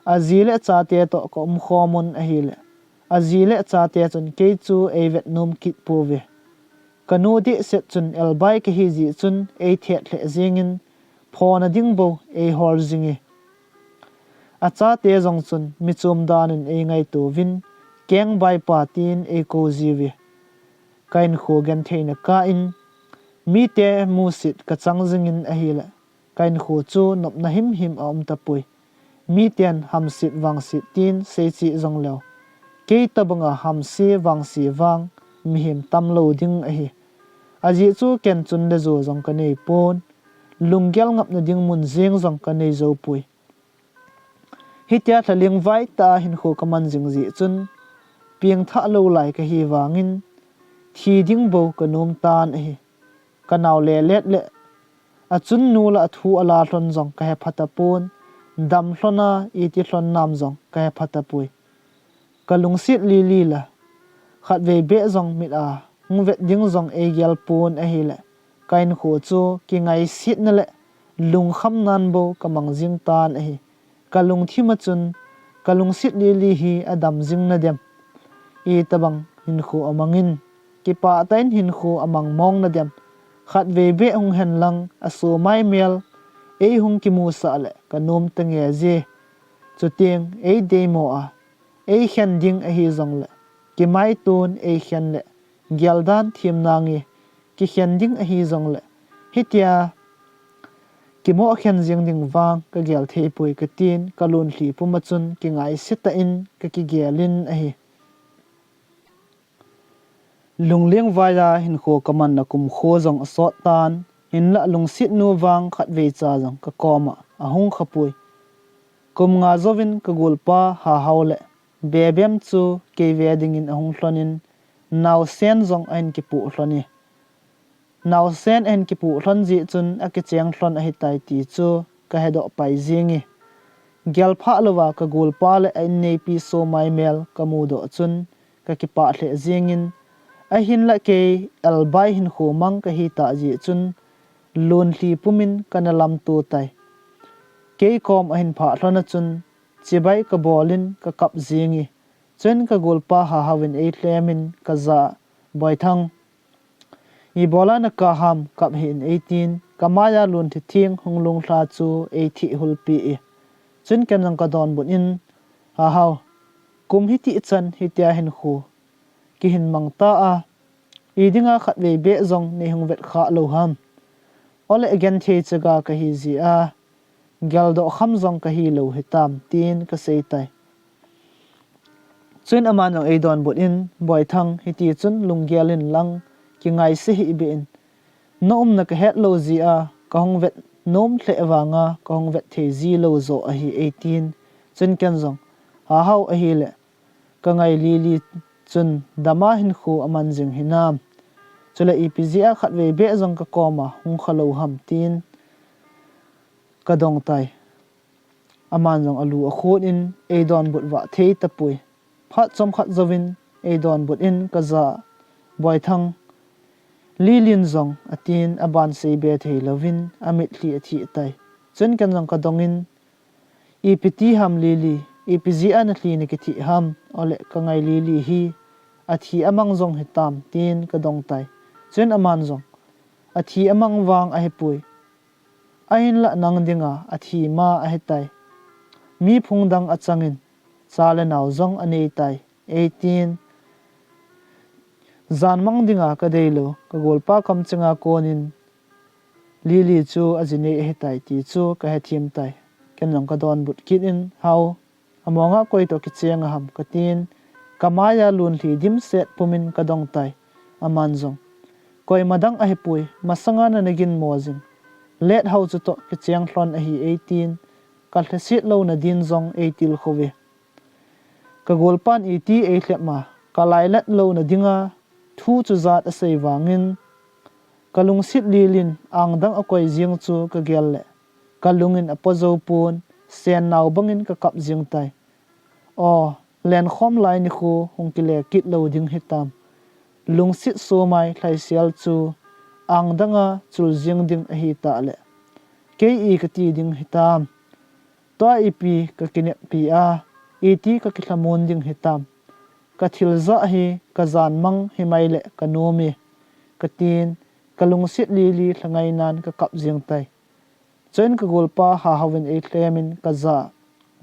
Aji le achate toh kaum khom un ahile, aji le achate chun kei chu eivet nom kit pouve. Kanu dehset chun elbai kahi jeh chun eithet lheh jingin, phona ding bou eihol jinge. Achate jong chun michom dan in eingaito uvin, kengbai pa tin eikou jiuve. Ka hinkho gentheina kah in, mite musit kachang jingin ahile, ka hinkho chu nopna himhim aum tapoi. Miten hamset vangset tin seicheh jongleu, kei tobanga hamse vangse vang mihem tamlou ding ahi. Ajeh chu ken chun le jo jong kanei pon, lunggel ngapna ding mun jeng jong kanei jou poi. Hitia lhalingvai tah a hinkho kaman jing jeh chun, pengthah lou lai kahi vangin, thi ding bou kanom tan ahi. Kanao lelet le achunnu la athu ala lhon jong kahepha tapon, dam lhon a iti lhon nam jong kahepha tapoi. Kalungset lili la, khatvei beh jong mit a hung vet ding jong eigel pon ahile, ka hinkho chu kingaisetna le lungkhamnan bou kamang jing tan ahi. Kalungthim a chun, kalungset lili hi adam jing nadem, itobang hinkho amangin, kipah tah in hinkho amang mong nadem, khatvei beh hung hen lang asomai mel eihung kimusah le kanom tange je. Chuteng eideimo a, eikhen ding ahijongle, kimaiton eikhen le geldan themnange, kikhen ding ahijongle, hitia kimoh khen jeng ding vang kagel theipoi katin, kalonlhi puma chun kingaisetah in kakigelin ahi. Lunglengvai a hinkho kamanna kumkho jong asot tan, hinlah lungsetnu vang khatveicha jong kakoma ahung khapoi. Kum nga jouvin kagolpa Hahao le Bebem chu kei ve dingin ahung lhonin, naosen jong ahin kipoh lhone. Naosen ahin kipoh lhon jeh chun akicheng lhon ahitai ti chu kahedoh pai jenge. Gelphah louva kagolpa le a inneipi somai mel kamudoh chun kakipah lheh jengin, ahinlah kei elbai hinkho mang kahitah jeh chun lonlhi pumin kana lamto tai. Kei kom ahin phah lhon a chun chibai kabolin kakap jenge. Chuin kagolpa Hahao in eilhemin kajah a, Boithang, ibola nakap ham, kap hih in eitin, kamaiya lonthitheng hung lunglha chu eitheh hulpeh e. Chuin ken jong kadonbut in, Hahao, kum hitichan hitia hinkho kihin mang ta a, idinga khatvei beh jong neihung vetkhah lou ham? Ole, genthei chaga kahi jeh a, geldoh kham jong kahilou hitam, tin kaseitai. Chuin aman jong eidonbut in, Boithang, hitichun lunggel inlang kingaise hih beh in. Naumna kahetlou jeh a kahung vet nom lheh vanga kahung vet thei jilou joh ahi, eitin. Chuin ken jong, Hahao, ahile kangai Lily chun dama hinkho aman jing hinam? Chule ipi jeh a khatvei beh jong kakoma hung khalou ham, tin kadongtai. Aman jong alu akhut in eidonbut vah thei tapoi. Phat chomkhat jouvin eidonbut in kajah a, Boithang, Lily in jong, atin, aban seibe theilouvin amitlhi athih tai. Chuin ken jong kadongin, Ipi ti ham Lily, ipi jeh a nalhi nakithih ham? Ole, kangai Lily hi athi amang jong hitam, tin kadongtai. Chuin aman jong, athi amang vang ahipoi. Ahinlah nang dinga athi ma ahitai. Mi phung dang achangin, cha le nao jong aneitai, eitin. Jan mang dinga kadeilou, kagolpa kamchenga konin, Lily chu aji nei ahitai ti chu kahethem tai. Ken jong kadonbut kit in, Hao, amonga koi toh kicheng aham, katin, kamaiya lunlhi dimset pumin kadong tai. Aman jong, Koima dang ahipoi, masanga nana ginmo jing Let Hao chutoh kicheng lhon ahi, eitin, kalhaset louna din jong eitilkhou ve. Kagolpan iti eilhep ma, kalailat louna dinga thu chujat asei vangin, kalungset lilin angdang akoi jeng chu kagel leh, kalungin apo jou pon, sennao bangin kakap jeng tai. O, lenkhom lai nikho hung kile kit lou ding hitam. Lungset somai lhaisel chu angdanga chul jeng ding ahitah leh, kei i kati ding hitam. Tua ipi kakineppi a, iti kakilhamon ding hitam. Kathil jah hi kajan mang himai leh kanom e, katin, kalungset lili lhangainan kakap jeng tai. Chuin kagolpa Hahao in eilhemin kajah a,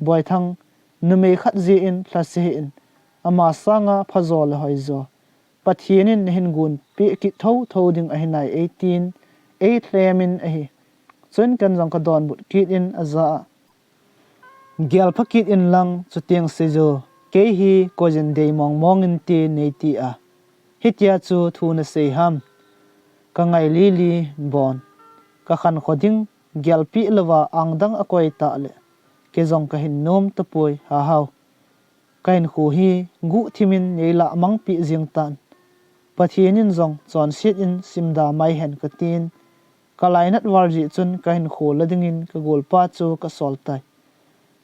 Boithang, numei khat jeh in lhase hih in, ama sanga phajo le hoijo Pathen in nahin gonpeh kit thotho ding ahinai, eitin, eilhemin ahi. Chuin ken jong kadonbut kit in ajah a, Gelpha kit inlang chuteng seijo, kei hi koijin dei mongmong inte neiti a, hitia chu thu nasei ham. Kangai lili bon, kakhankho ding gelpeh louva angdang akoi tah leh, kei jong kahin nom tapoi, Hahao. Kahinkho hi guhthimin neilah mangpeh jeng tan. Pathen in jong chonset in simda mai hen, katin, kalainat val jeh chun kahinkho la dingin kagolpa chu kasol tai.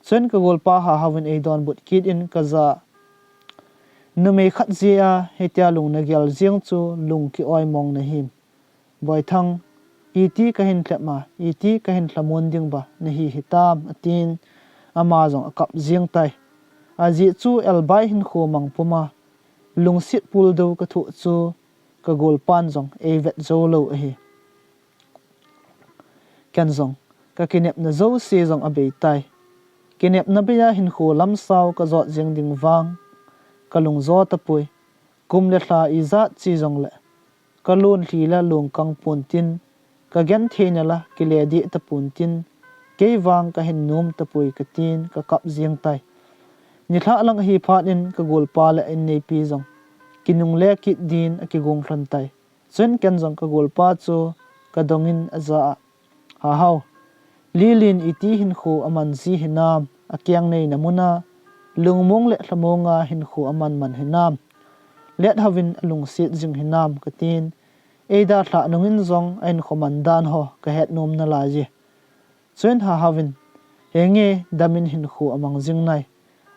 Chuin kagolpa Hahao in eidonbut kit in kajah a, Numei khat jeh a hitia lung nagel jeng chu lung ki-oimong nahim. Boithang, iti kahin lhep ma, iti kahin lhamon ding ba nahi hitam, atin, ama jong akap jeng tai. Ajeh chu elbai hinkho mang puma lungset puldou kathoh chu kagolpan jong eivet jou lou ahi. Ken jong kakinepna jouse jong abei tai. Kinepna bei a hinkho lamsao kajot jeng ding vang kalung jo tapoi. Kum le lha ijat che jongleh, kalunlhi la lungkang pontin, kagentheina la kile deh tapontin, kei vang kahin nom tapoi, katin kakap jeng tai. Nilhah lang ahi phat in kagolpa le a-inneipi jong kinungle kit din akigong lhon tai. Chuin ken jong kagolpa chu kadongin ajah a, Hahao, Lilin iti hinkho aman ji hinam, akeng neina muna lungmong le lhamonga hinkho aman man hinam, Let Hao in alungset jing hinam, katin, eidalhah nungin jong ahinkho man dan ho kahet nom nalai e. Chuin Hahao in, Henge, damin hinkho amang jing nai,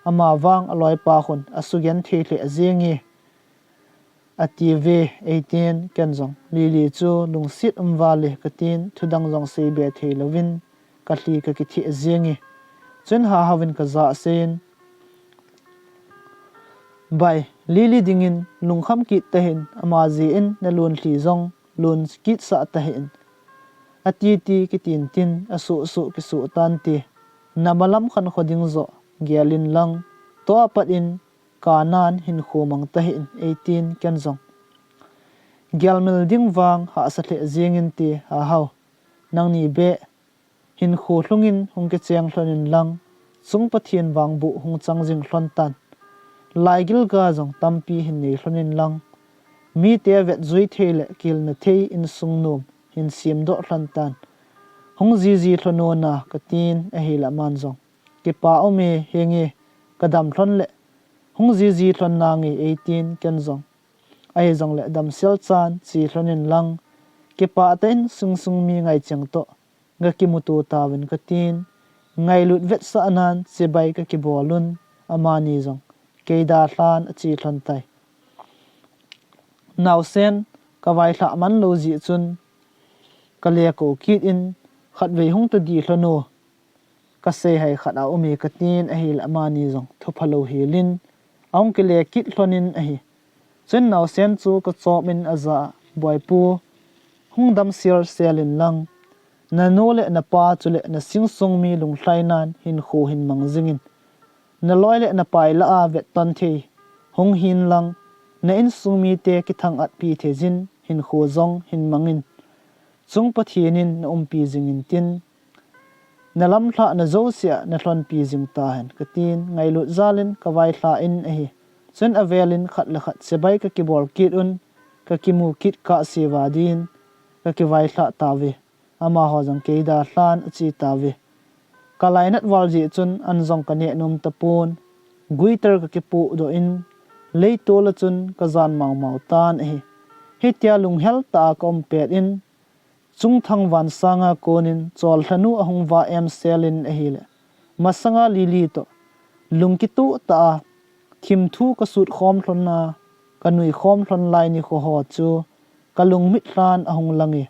ama vang aloipa khun asugenthei lheh jenge, atiuve, eitin, ken jong Lily chu lungset um val e, katin, thudang jong seibe thei louvin kalhi kakitheh jenge. Chuin Hahao in kajah a aseiyin, Bai, Lily dingin lungkham kit tahih in, ama jeh in nalunlhi jong lun kitsah tahih in. Atiti kitin tin, asuhsuh kisuh tante, namalam khankho ding joh gelin lang, tua pat in kanan hinkho mang tahih in, eitin, ken jong gelmil ding vang hahsa lheh jengin te, Hahao. Nangni beh hinkho lhungin hung kicheng lhonin lang, chung Pathen vangboh hung chang jing lhon tan. Laigilga jong tampi hin nei lhonin lang, mite vetjui thei le kilna thei insung nom hin semdoh lhon tan. Hung jiji lhon o na, katin, ahile aman jong, Kipa um e, henge, kadam lhon le hung jiji lhon nange, eitin, ken jong ahijongle damsel chan che lhonin lang, kipah tah in sungsung mi ngaicheng toh gakimuto tauvin, katin, ngailut vetsahnan chibai kakibol un, amani jong kei dalhan ache lhon tai. Naosen kavailhah man lou jeh chun kale kou kit in, Khatvei hung tadi lhon o, kaseihai khat aume, katin, ahile amani jong thuphalou helin ahung kile kit lhonin ahi. Chuin naosen chu kachopin ajah a, Boipu, Hung dam sel sel in lang, na nu le na pa chule na singsung mi lunglhai nan hinkho hin mang jingin, na loi le na pai lah a vetton thei hung hin lang, na insung mite kithang-at pi thei jin hinkho jong hin mangin, chung Pathen in na umpi jingin tin, na lamlhah na jouse a na lhonpi jing tahen, ka tin, ngailut jal in ka vailhah in ahi. Chun avel in khat le khat chibai ka kibol kit un, ka kimu kit kah se va din ka kivailhah tauve. Amaho jong kei dalhan a che tauve. Ka lainat val jeh chun an jong ka neh nom tapon, guitar ka kipoh doh in, leitol a chun ka jan mau mau tan ahi. Hitia lunghel tah a ka um pet in, Chungthang van sanga konin Cholthanu ahung va em sel in ahile, masanga Lily toh lung kituh tah a thimthu ka sut khom lhon a, ka nui khom lhon lai nikho ho chu ka lungmit lhan ahung lang e.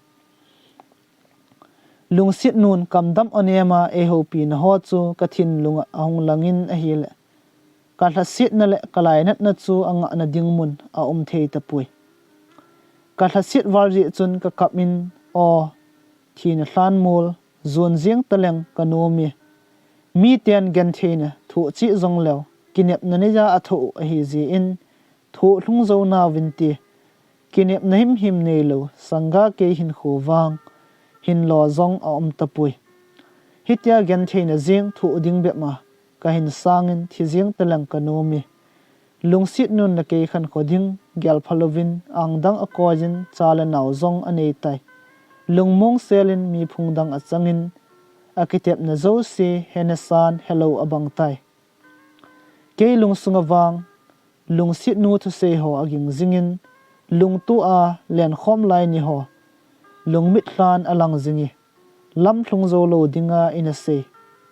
Lungset nun kamdam onem a eihoupi na ho chu ka thinlung a ahung lang in ahile, ka lhasetna le ka lainatna chu a ngahna ding mun a um thei tapoi. Ka lhaset val jeh chun ka kap in, aw, thina lhan mol, jon jeng taleng ka nom e. Miten gentheina thoh cheh jong leu, kinepna neiya a thoh u ahi jeh in, thoh lhung jou nauvin ti, kinepna himhim neilou sangga kei hinkho vang hin lo jong a um tapoi. Hitia gentheina jeng thoh ding bep ma ka hin sangin thi jeng taleng ka nom e. Lungset nun na kei khankho ding gel phalouvin angdang a koiyin cha le nao jong a nei tai. Lungmong selin mi phung dang a changin a kitepna jouse hena san helou a bang tai. Kei lungsung a vang lungset nu thusei ho a ging jingin, lungtu a lenkhom lai ni ho lungmit lhan a lang jing e. Lam lhung jou lou dinga ina sei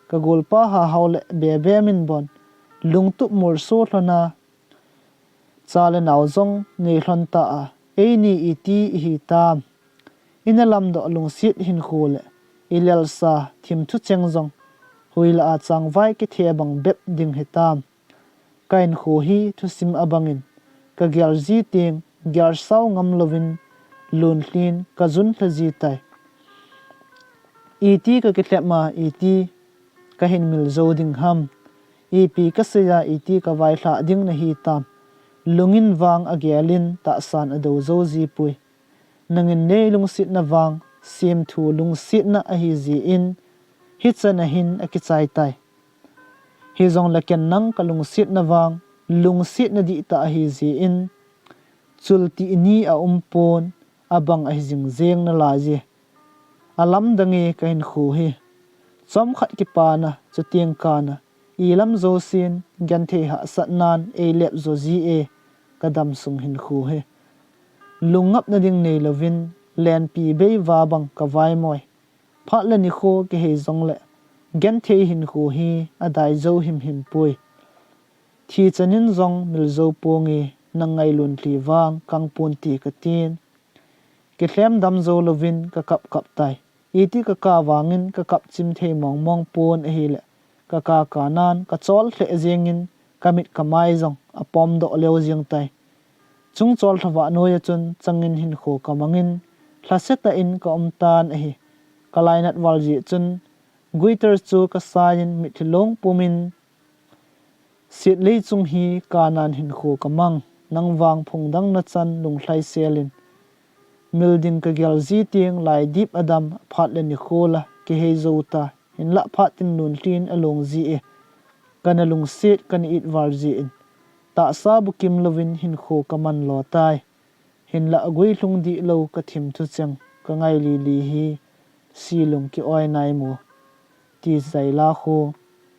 ka golpa Hahao le Bebe min bon lungtup molso lhon a, cha le nao jong nei lhon ta a, eini iti ihi tam? Ina lamdoh lungset hinkho le i lelsa thimthu cheng jong huila a changvai kithe bang bep ding hitam? Ka hinkho hi thusim a bangin ka gel ji teng gel sao ngam louvin lunlhin ka jun lha ji tai. Iti ka kilhep ma, iti ka hin mil jou ding ham? Ipi ka sei a iti ka vailhah ding nahi tam? Lungin vang a gelin tahsan a dou jou ji poi. Nangin nei lungsetna vang semthu lungsetna ahi jeh in, hichan a hin a kichai tai. Hijongle ken nang ka lungsetna vang lungsetna dihtah ahi jeh in, chul tih ni a um pon, a bang ahi jing jeng nalai e. A lamdang e ka hinkho hi. Chomkhat kipana, chuteng kana, i lam jousen genthei hahsatnan ei lep jo ji e ka damsung hinkho hi. Lungngapna ding neilouvin lenpi beiva bang ka vaimoi. Phat le nikho kihei jongle genthei hinkho hi a dai jou himhim poi. Thi chanin jong mil jou ponge, nang ngailun lhi vang kang pon ti ka tin. Kilhem dam jou louvin ka kap kap tai. Iti ka ka vangin ka kap chim thei mong mong pon ahile, ka ka kanan ka chol lheh jengin ka mit ka mai jong a pom doh leu jeng tai. Chung Cholthava noiya chun changin hinkho ka mangin lhase tah in ka um tan ahi. Ka lainat val jeh chun guitar chu ka saiyin mitlhi long pumin, Sitlei chung hi kanan hinkho ka mang, nang vang phung dang na chan lunglhai selin. Mil ding ka gel ji teng lai dip a dam, phat le nikho la kihei jou ta, hinlah phat tin lunlhin a long ji e. Ka na lungset ka na it val jeh in, tahsa bukim louvin hinkho ka man lo tai. Hinlah a guilhung dihlou ka thim thucheng ka ngai lili hi silung ki-oi nai mo, ti Zaila khu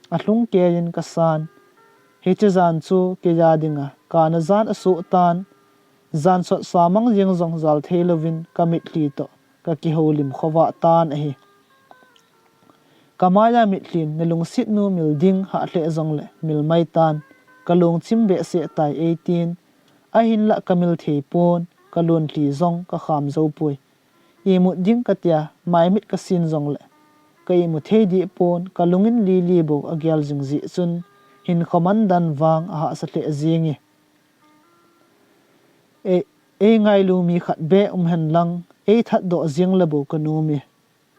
a lhung keiyin ka san. Hiche jan chu kei a dinga kana jan a soh tan, jan sot sa mang jeng jong jal thei louvin ka mitlhi toh ka kihoulim khovah tan ahi. Ka maiya mitlhin na lungset nu mil ding hah lheh jongle mil mai tan, ka lungchim behseh tai ei tin, ahinlah ka mil thei pon, ka lunlhi jong ka kham jou poi. Imut ding ka tia, mai mit ka sin jongle ka imu thei dih pon, ka lungin lili bou a gel jing jeh chun, hinkho man dan vang a hahsa lheh jeng e. Ei, ei ngailu mi khat beh um hen lang, eithat doh jing le bou kanom e.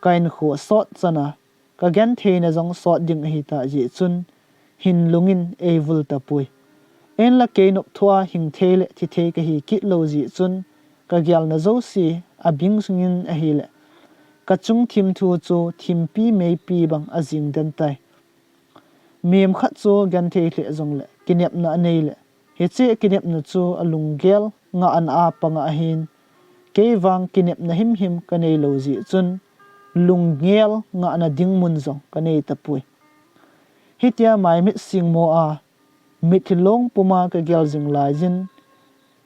Ka hinkho sot chana, ka gentheina jong sot ding ahita jeh chun, hin lungin eivul tapoi. Ahinla kei nopthu a hing thei le thi thei kahi kit lou jeh chun, ka gelna jouse abing sungin ahile, ka chung thim thu chu thimpi meipi bang ajing den tai. Mihem khat chu genthei lheh jongle kinepna anei le, hiche kinepna chu alunggel ngahna a panga ahin, kei vang kinepna himhim kanei lou jeh chun, lunggel ngahna ding mun jong kanei tapoi. Hitia maimit singmo a, mitlhi long puma kagel jing laiyin,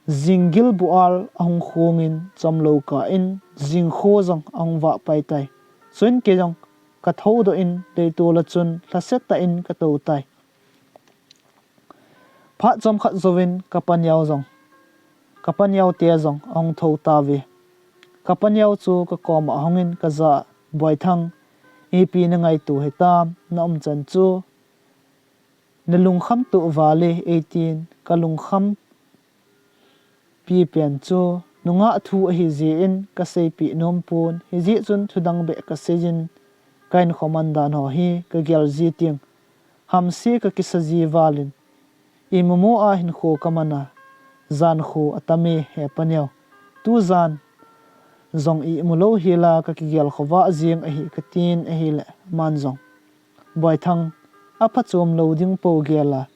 jinggil bual ahung khongin chomlou kah in jingkho jong ahung vah pai tai. Chuin kei jong kathoudoh in deitol a chun lhase tah in katou tai. Phat chomkhat jouvin ka paneo jong, ka paneo te jong ahung thou tauve. Ka paneo chu ka koma ahungin kaja, Boithang, ipi nangaito hitam, na umchan chu nalungkham toh val e, eitin, kalungkham pipen chu nungah thu ahijeh in kaseipeh nompon, hijeh chun thudang beh kaseiyin, ka hinkho mandan ho hi kagel ji teng, hamse kakisa ji valin, imumua hinkho kamana, jankho atame he paneo. Tujan jong imulou hila kakigel khovah jeng ahi katin ahile, aman jong, Boithang, aphachom lou ding pou gela,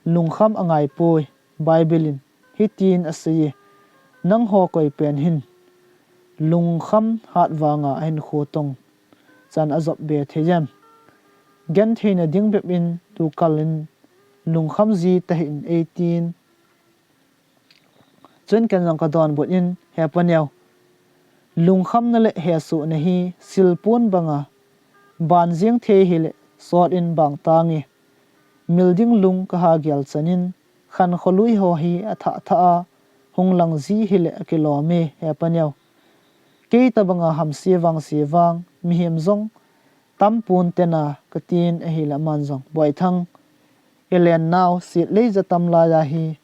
lungkham angaipoi, Bible in hitin aseiye, nangho koipen hin lungkham hat vanga ahinkho tong chan ajop be thei em? Gentheina ding bep in tukal in lungkham ji tahih in, eitin. Chuin ken jong kadonbut in, He paneo, lungkhamna le hesohna hi silpon banga ban jeng thei hile sot in bang tange. Mil ding lung kaha gel chanin, khankho lui ho hi athah thah a hung lang ji hile akilom e, he paneo. Kei tobanga hamse vangse vang mihem jong tampon tena katin ahile, aman jong, Boithang, ilen nau setlei ja tam laiya hi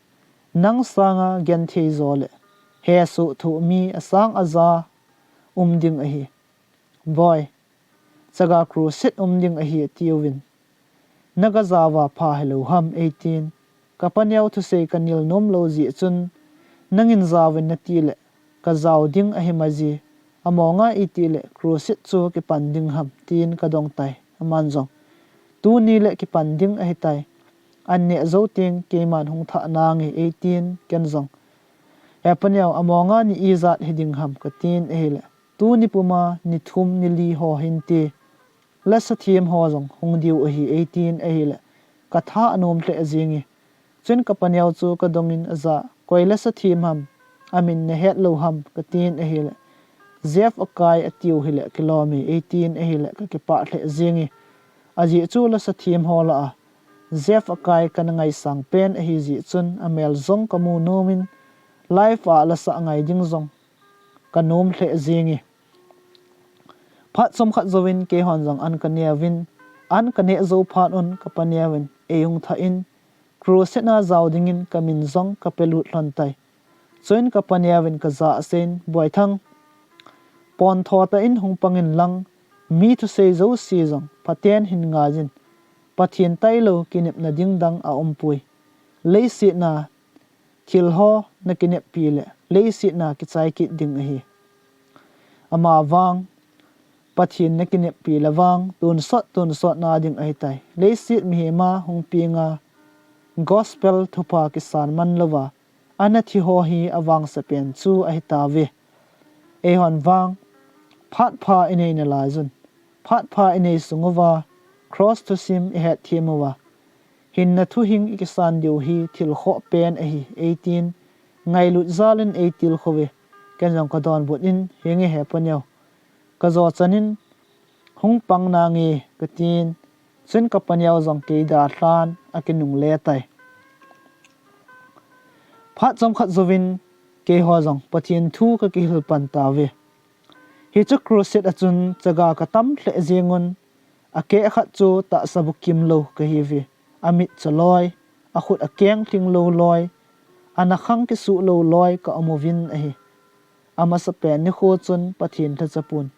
nang sanga genthei jo le hesoh thoh mi asang aja um ding ahi. Boi, chaga crusade um ding ahi atiuvin, nagajaova pha hilou ham, eitin. Ka paneo thusei kanil nomlou jeh chun, nangin jaovin natile kajao ding ahi maji. Amonga itile crusade chu kipan ding ham, tin kadong tai. Aman jong, Tuni le kipan ding ahitai. An neh jou teng keiman hung thah nange, eitin, ken jong, He paneo, amonga ni ijat hiding ham, katin ahile, Tuni puma ni thum ni li ho hinte, lasa them ho jong hung diu ahi, eitin ahile, katha anom lheh jenge. Chuin ka paneo chu kadongin aja, Koi lasa them ham, amin nahet lou ham, katin ahile, Jeff Akai atiu hile kilom e, eitin ahile, kakipah lheh jenge. Ajeh chu lasa them ho lah a Jeff Akai kana ngaisang pen ahijeh chun, amel jong kamu nomin, live a lasa angai ding jong kanom lheh jenge. Phat chomkhat jouvin keihon jong an kaneuvin, an kaneh jou phat un ka paneuvin eihung thah in, crusade a jao dingin kamin jong kapelut lhon tai. Chuin ka paneuvin kajah a aseiyin, Boithang, pontho tah in hung pangin lang, mi thusei jouse jong phaten hin ngaiyin, Pathen tailou kinepna ding dang aumpoi. Leiset a thil ho nakineppi le leiset a kichai kit ding ahi. Amavang Pathen nakineppi le vang tonsot tonsot na ding ahitai. Leiset mihema hung penga gospel thupha kisan man louva, ana thi ho hi avangse pen chu ahitauve. Eihon vang phat pha inei nalaiyun, phat pha inei sung uva cross thusim ihet them uva, hinna thuhing ikisan diu hi thil khoh pen ahi, eitin ngailut jalin eitilkhouve. Ken jong kadonbut in, Henge he paneo, kajo chanin hung pang nange, katin. Chuin ka paneo jong kei dalhan akinungle tai. Phat chomkhat jouvin keiho jong Pathen thu kakihil pan tauve. Hiche crusade a chun chaga katam lheh jengun, akeh khat chu tahsa bukim lou kahiuve. Amit choloi, akhut akeng lhinglou loi, ana khang kisuh lou loi kaumuvin ahi. Amasapen nikho chun Pathen lhachapun,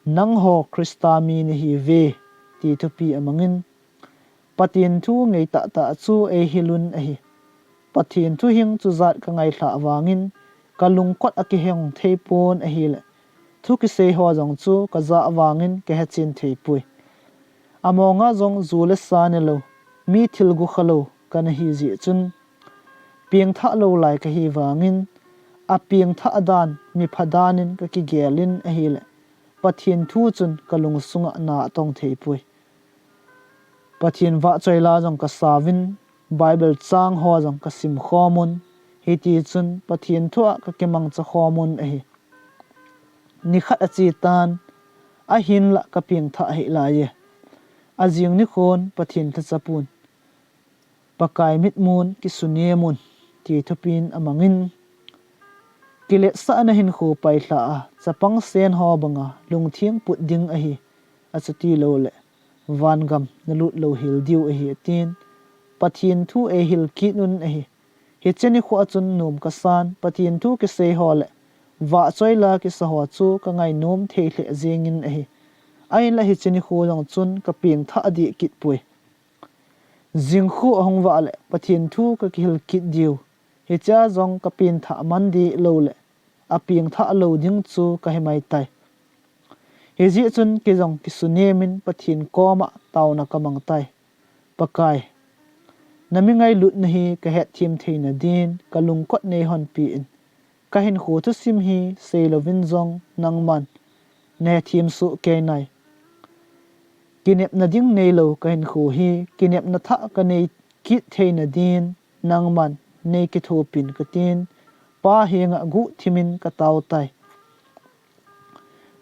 "Nangho Christa mi nahiuve," ti thupi amangin, Pathen thu ngeitah tah chu eihil un ahi. Pathen thuhing chujat kangailhah vangin kalungkot akihong theipon ahile, thu kisei ho jong chu kajah vangin kahechen theipoi. Amonga jong ju le sa nelou, mi thil gukhalou kana hi jeh chun, pengthah lou lai kahi vangin, apengthah dan, mipha danin kakigelin ahile, Pathen thu chun kalungsunga na atong theipoi. Pathen vahchoi la jong kasauvin, Bible chang ho jong kasim khomun, hitichun Pathen thua kakimangcha khomun ahi. Nikhat achetan, ahinla kapengthah ahilaie. Ajing nikhon Pathen lhachapun, "Pakai mitmun kisunemun," ti thupin amangin, "Kiletsahna hinkho pailhah a, chapang sen ho banga lungtheng put ding ahi, achuti loule vangam nalut louhel diu ahi," atin, Pathen thu eihil kit un ahi. Hiche nikhoa chun nom kasan, Pathen thu kisei ho le vahchoi la kisa ho chu kangainom thei lheh jengin ahi. Ahinla hiche nikho jong chun kapengthah deh kitpoi. Jingkhu ahung vah le Pathen thu kakihil kit diu, hichea jong kapengthah man deh loule apengthah lou ding chu kahi maitai. Hijeh chun kei jong kisunemin Pathen koma taona kamangtai. Pakai, nami ngailutna hi kahetthem theina din kalungkot neihonpin, kahinkho thusim hi seilouvin jong nangman nahetthem soh keinai. Kinepna ding neilou kahinkho hi kinepna thah kanei kit theina din nangman neikithopin katin, Pa henga guhthimin kataotai.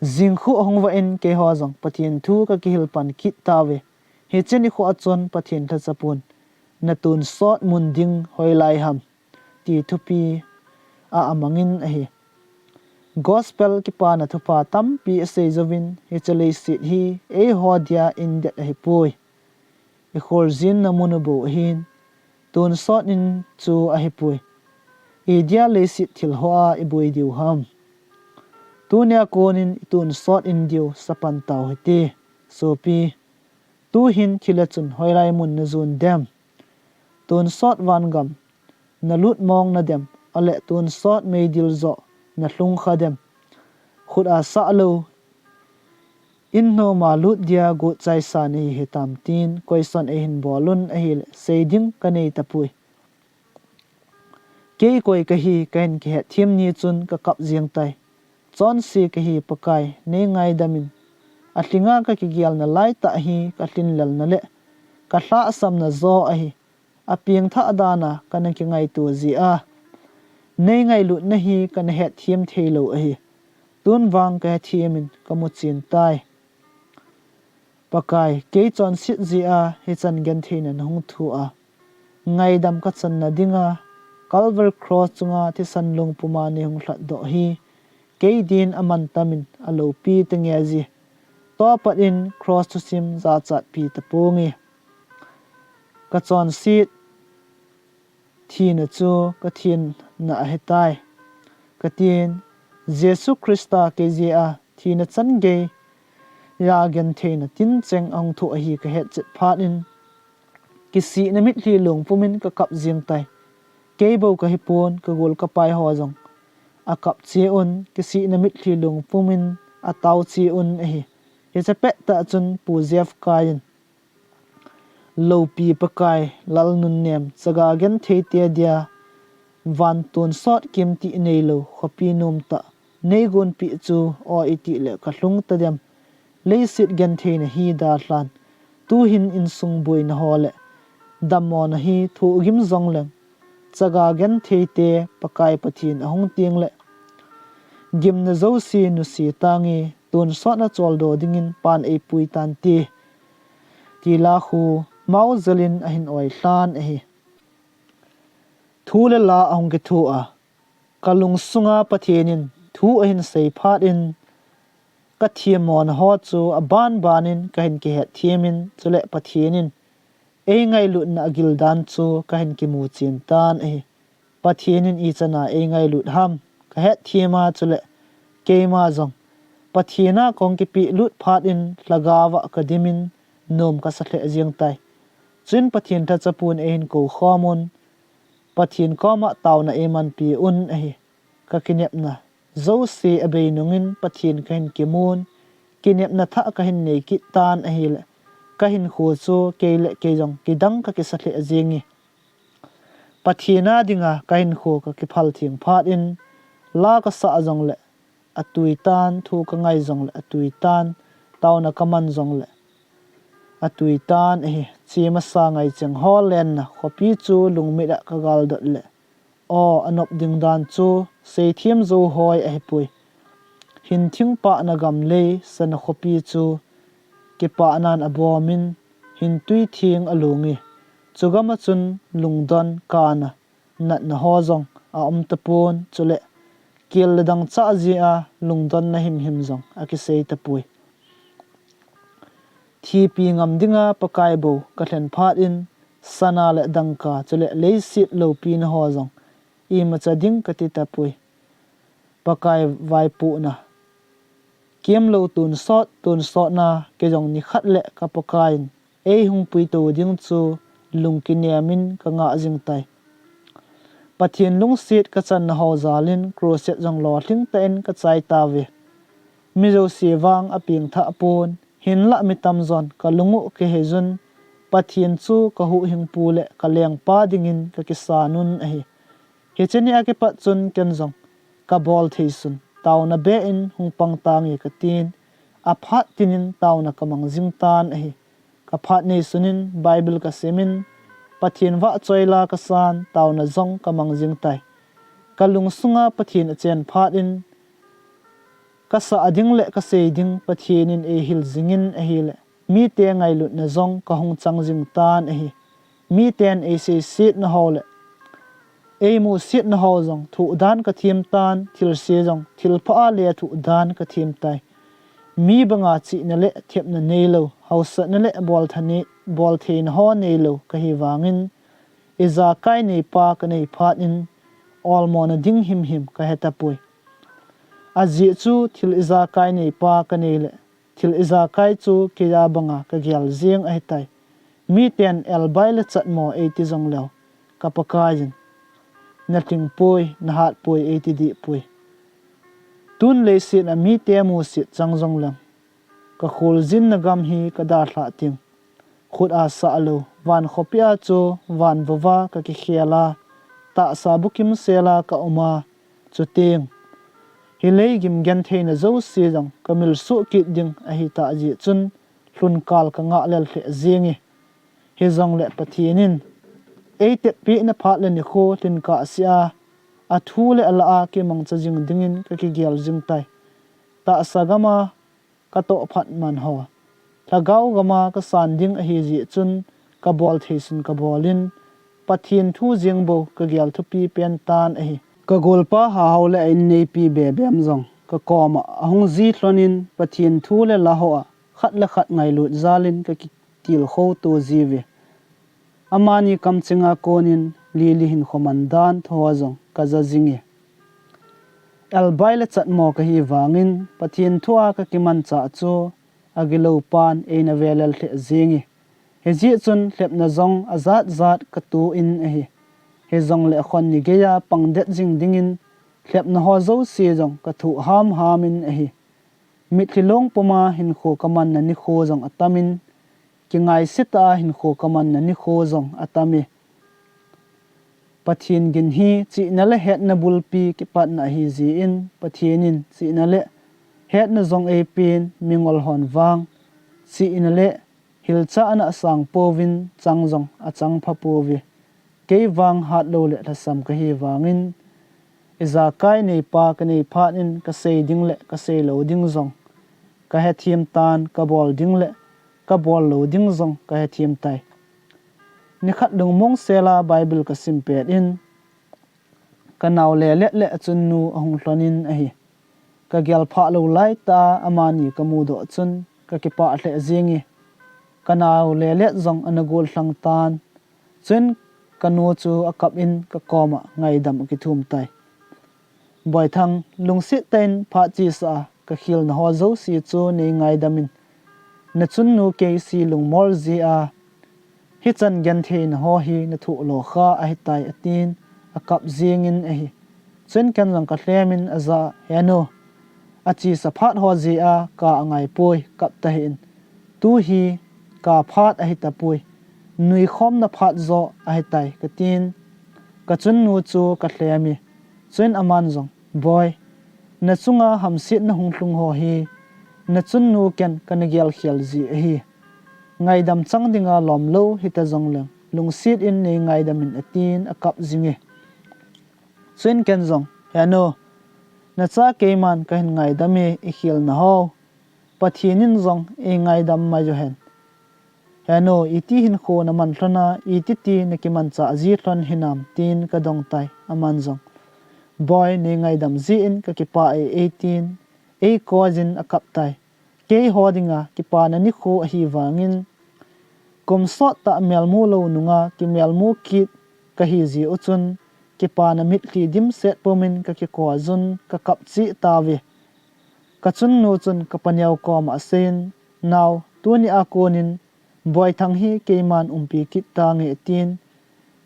Jingkhu ahung vah in keiho jong Pathen thu kakihil pan kit tauve. Hiche nikhoa chun Pathen lhachapun, "Natonsot mun ding hoilai ham," ti thupi a amangin ahi. Gospel kipana thupha tampi asei jouvin, hiche leiset hi eiho dia indet ahipoi. Ikholjinna mun u bou ahin, tonsot in chu ahipoi. Idia leiset thil hoa iboi diu ham? Tunia konin itonsot in diu sapan tau hite. Sopi, tuhin thilha chun hoilai mun najon dem? Tonsot vangam nalut mong nadem, ale tonsot meidil joh nalhung kha dem? Khut a sah lou in noma lut dia gotchaisa nahi hitam tin question eihin bolun ahile, sei ding kanei tapoi. Kei koi kahi kahin kihetthem ni chun kakap jeng tai. Chonse kahi Pakai, neingaidam in. Alhinga kakigelna laitah hi kalhinlelna le kalhahsamna joh ahi. Apengthah dana kana kingaito jeh a, neingailutna hi kana hetthem theilou ahi. Tun vang kahetthem in kamuchen tai. Pakai, kei chonset jeh a hichan gentheina nahung thoh a, ngaidam kachanna dinga Calvary Cross chunga thisan lungpuma neihung lhatdoh hi kei din amantam in aloupi tange ji. Tohpat in cross thusim jachatpi taponge. Kachonset thina chu kathenna ahitai, katin, Jesu Christa kei jeh a thina chan geiya gentheina tincheng ahung thoh ahi kahetchet phat in, kisihna mitlhi lungpum in kakap jeng tai. Kei bou kahipon, kagol kapai ho jong akap cheh un, kisihna mitlhi lungpum in atao cheh un ahi. Hiche pettah chun Pu Jeff Kai in, Loupi Pakai, Lal nunnem, chaga gentheite dia van tonsot kimtih neilou khopi nomtah neigonpeh chu aw itile kalhung tadem? Leiset gentheina hi dalhan, tuhin insung boina ho le dammona hi thohgim jongleng, chaga gentheite Pakai Pathen ahung tengle gimna jouse nuse tange, tonsotna choldo dingin pan eipui tante, tila khu maojel in ahin oilhan ahi. Thu le la ahung kithoa, kalungsunga Pathen in thu ahin sei phat in, kathemmona ho chu abanbanin kahin kihetthem in, chule Pathen in eingailutna agildan chu kahin kimuchen tan ahi. Pathen in ichana eingailut ham kahet thim a chule keima jong Pathen a kong kipeh lut phat in lhagao a kadimin nom kasa lheh jeng tai. Chuin Pathen thachapun eihin kou khom un, Pathen koma taona eimanpi un ahi. Ka kinepna jouse abei nungin Pathen kahin kimun, kinepna thah kahin nei kit tan ahile, kahinkho chu kei le kei jong kidang kakisa lheh jeng e. Pathen a dinga kahinkho kakiphal theng phat in, la kasah jongle atui tan, thu kangai jongle atui tan, taona kaman jongle atui tan ahi. Chemasa ngaicheng ho lenna khopi chu lungmit a kagal dot le, aw, anop ding dan chu seithem jou hoi ahipoi. Hinthing pahna gam lei sana khopi chu kipahnan abomin, hintui theng alung e. Chugam a chun lungdon kana natna ho jong aum tapon, chule kel le dangchah jeh a lungdonna himhim jong akisei tapoi. Thipi ngam dinga Pakai bou kalhen phat in, sana le dangka chule leiset loupina ho jong imacha ding kati tapoi. Pakai vaipohna kemlou tonsot tonsotna kei jong nikhat le ka Pakai in eihung puito ding chu lung kinemin kangah jing tai. Pathen lungset kachanna ho jalin crusade jong lolhing tah in kachai tauve. Mi jouse vang apeng thah pon, hinlah mi tamjon kalung u kiheijun, Pathen chu kahuhhingpu le kalengpa dingin kakisan un ahi. Hiche ni a kipat chun ken jong kabol thei sun taona beh in hung pang tange katin, aphat tinin taona kamang jing tan ahi. Kaphat nei sunin Bible kasimin, Pathen vahchoi la kasan, taona jong kamang jing tai. Kalungsunga Pathen achen phat in, kasah ding le kasei ding Pathen in eihil jingin ahile, mite ngailutna jong kahung chang jing tan ahi. Miten eiseisetna ho le eimusetna ho jong thoh dan kathem tan, thilse jong thilpha a le thoh dan kathem tai. Mi banga chihna le thepna neilou, hausatna le boltha nei, boltheina ho neilou kahi vangin, ijakai neipa kanei phat in olmona ding himhim kahetapoi. Ajeh chu thil ijakai neipa kanei le thil ijakai chu keija banga kagel jeng ahitai. Miten elbai le chatmo eiti jongleu, ka Pakaiyin, nalhingpoi, nahatpoi eiti dehpoi. Tun leiset a mite musit chang jongleng, kakholjinna gam hi kadalhah teng, khut a sahlou van khopi a chu van vova kakikhel a, tahsa bukim sela kaum a, chuteng hi leigim gentheina jouse jong kamilsoh kit ding ahitah jeh chun lhunkal kangah lel lheh jenge. Hijongle Pathen in eitepna phat le nikho lhin kahsea, athu le alah a kimangcha jing dingin kakigel jing tai. Tahsa gam a katoh phat man ho, lhagao gam a kasan ding ahijeh chun kabol theisun kabolin, Pathen thu jeng bou kagel thupi pen tan ahi. Kagolpa Hahao le a-inneipi Bebem jong kakoma ahung ji lhonin Pathen thu le la ho a khat le khat ngailut jalin kakitilkhou to jiuve. Amani kamchenga konin Lily hinkho mandan thuho jong kaja jinge. Elbai le chatmo kahi vangin Pathen thua kakimanchah chu agilou pan eina velel lheh jenge. Hijeh chun lhepna jong ajat jat kato in ahi. Hijongle khon ni geiya pangdet jing dingin lhepna ho jouse jong kathoh hamham in ahi. Mitlhi long puma hinkho kamanna nikho jong atamin, kingaise tah a hinkho kamanna nikho jong atame. Pathen gin hi chihna le hetna bulpi kipatna ahijeh in, Pathen in chihna le hetna jong eipen, mingol hon vang chihna le hilchahna asang pouvin chang jong achang pha pouve. Kei vang hatlou le lhasam kahi vangin, ijakai neipa kanei phat in kasei ding le kaseilou ding jong kahethem tan, kabol ding le kabol lou ding jong kahethem tai. Nikhat lungmong sela Bible kasim pet in, kanao Lelet le achunnu ahung lhonin ahi. Kagel phah lou laitah a amani kamudoh chun kakipah lheh jenge. Kanao Lelet jong ana gollhang tan. Chuin kanu chu akap in kakoma ngaidam akithum tai. Boithang, lungset tah in phat chesa a kakhel na ho jouse chu nei ngaidam in. Nachunnu kei se lungmol jeh a hichan genthei na ho hi nathoh lo kha ahitai, atin akap jing in ahi. Chuin ken jong kalhem in ajah a, He nu, achesa phat ho jeh a ka angai poi, kap tahih in. Tu hi ka phat ahi tapoi, nuikhom na phat joh ahitai, katin kachunnu chu kalhem e. Chuin aman jong, Boi, nachunga hamsetna hung lhung ho hi nachunnu ken kana gelkhel jeh ahi. Ngaidam chang dinga lom lou hita jongleng, lungset in nei ngaidam in, atin akap jing e. Chuin ken jong, He nu, nacha keiman kahin ngaidam e, ikhel na ho Pathen in jong eingaidam mai u hen. He nu, iti hinkho naman lhon a, iti ti nakimanchah ji lhon hinam, tin kadong tai. Aman jong, Boi, nei ngaidam jeh in kakipah e, eitin eikoi jin akap tai. Keiho dinga kipana nikho ahi vangin, kum sot tah melmu lou nunga kimelmu kit kahi jeh u chun, kipana mitlhi dimset pumin kakikoi jun kakap cheh tauve. Kachunnu chun kapaneo koma aseiyin, Nao, tuni a konin Boithang hi keiman umpi kit tange, tin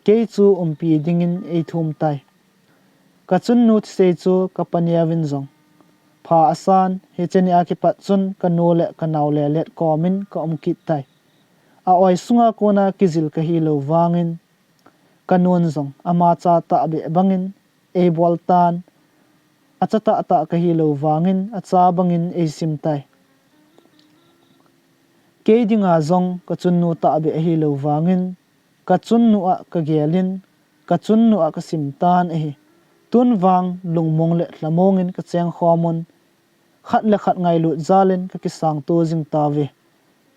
kei chu umpi dingin eithum tai. Kachunnu thusei chu kapaneovin jong pha asan, hiche nia kipat chun kanu le kanao lelet komin kaum kit tai. A-oi sunga kona kijil kahilou vangin, kanun jong ama cha tahbeh bangin eibol tan, acha tahtah kahilou vangin acha bangin eisim tai. Kei dinga jong kachunnu tahbeh ahilou vangin, kachunnu a kagelin, kachunnu a kasim tan ahi. Tun vang lungmong le lhamongin kachengkhom un, khat le khat ngailut jalin kakisangto jing tauve.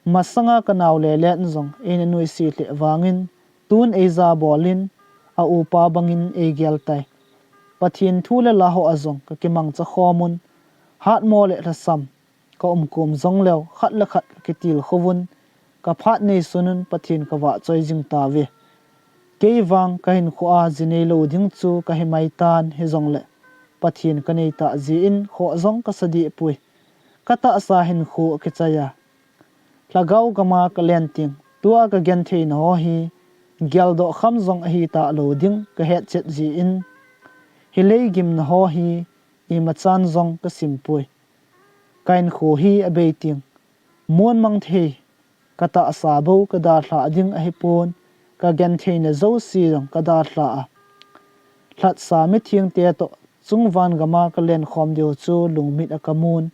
Masanga kanao lelet in jong eina nuisat lheh vangin, tun eija bolin, a-upa bangin eigel tai. Pathen thu le la hoa jong kakimangcha khom un, hatmo le lhasam kaumkom jongleu, khat le khat kakitilkhouvun, kaphat neisunun Pathen kavahchoi jing tauve. Kei vang kahinkhoa ji neilou ding chu kahi maitan, hijongle Pathen kaneitah jeh in khoh jong kasa dehpoi. Katahsa hinkho akichai a, lhagao gama kalen teng, tua kagenthei na ho hi geldoh kham jong ahi talou ding kahetchet jeh in, hilei gimna ho hi imachan jong kasimpoi. Kahinkho hi abei teng, monmang thei, katahsa bou kadalhah ding ahipon, kagentheina jouse jong kadalhah a, lhatsa mithengte toh chungvang gama kalenkhom diu chu lungmit a kamun,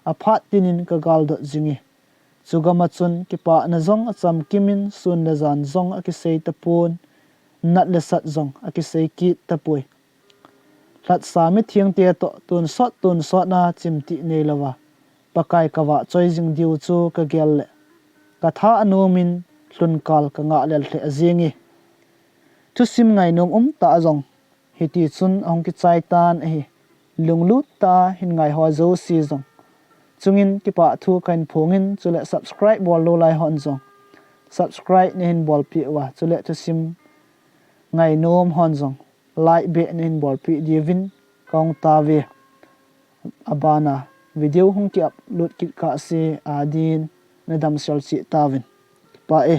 aphat tinin kagaldot jinge. Chugama chun kipana jong achamkimin, sun le jan jong akisei tapon, nat le sat jong akisei kit tapoi. Lhatsa mithengte toh tonsot tonsot a chimtih neilouva, Pakai kavahchoi jing diu chu kagel le, katha anomin, lhunkal kangah lel lheh jenge. Thusim ngainom umtah jong hitichun ahung kichai tan ahi. Lunglut tah a hin ngaiho jouse jong chungin kipah thu kahin phongin, chule subscribe bollou lai hon jong subscribe nahin bolpeh uva, chule thusim ngainom hon jong like beh nahin bolpeh diuvin kahung tauve. Abana video hung ki-upload kit kahse adin nadamsel cheh tauvin. Kipah e.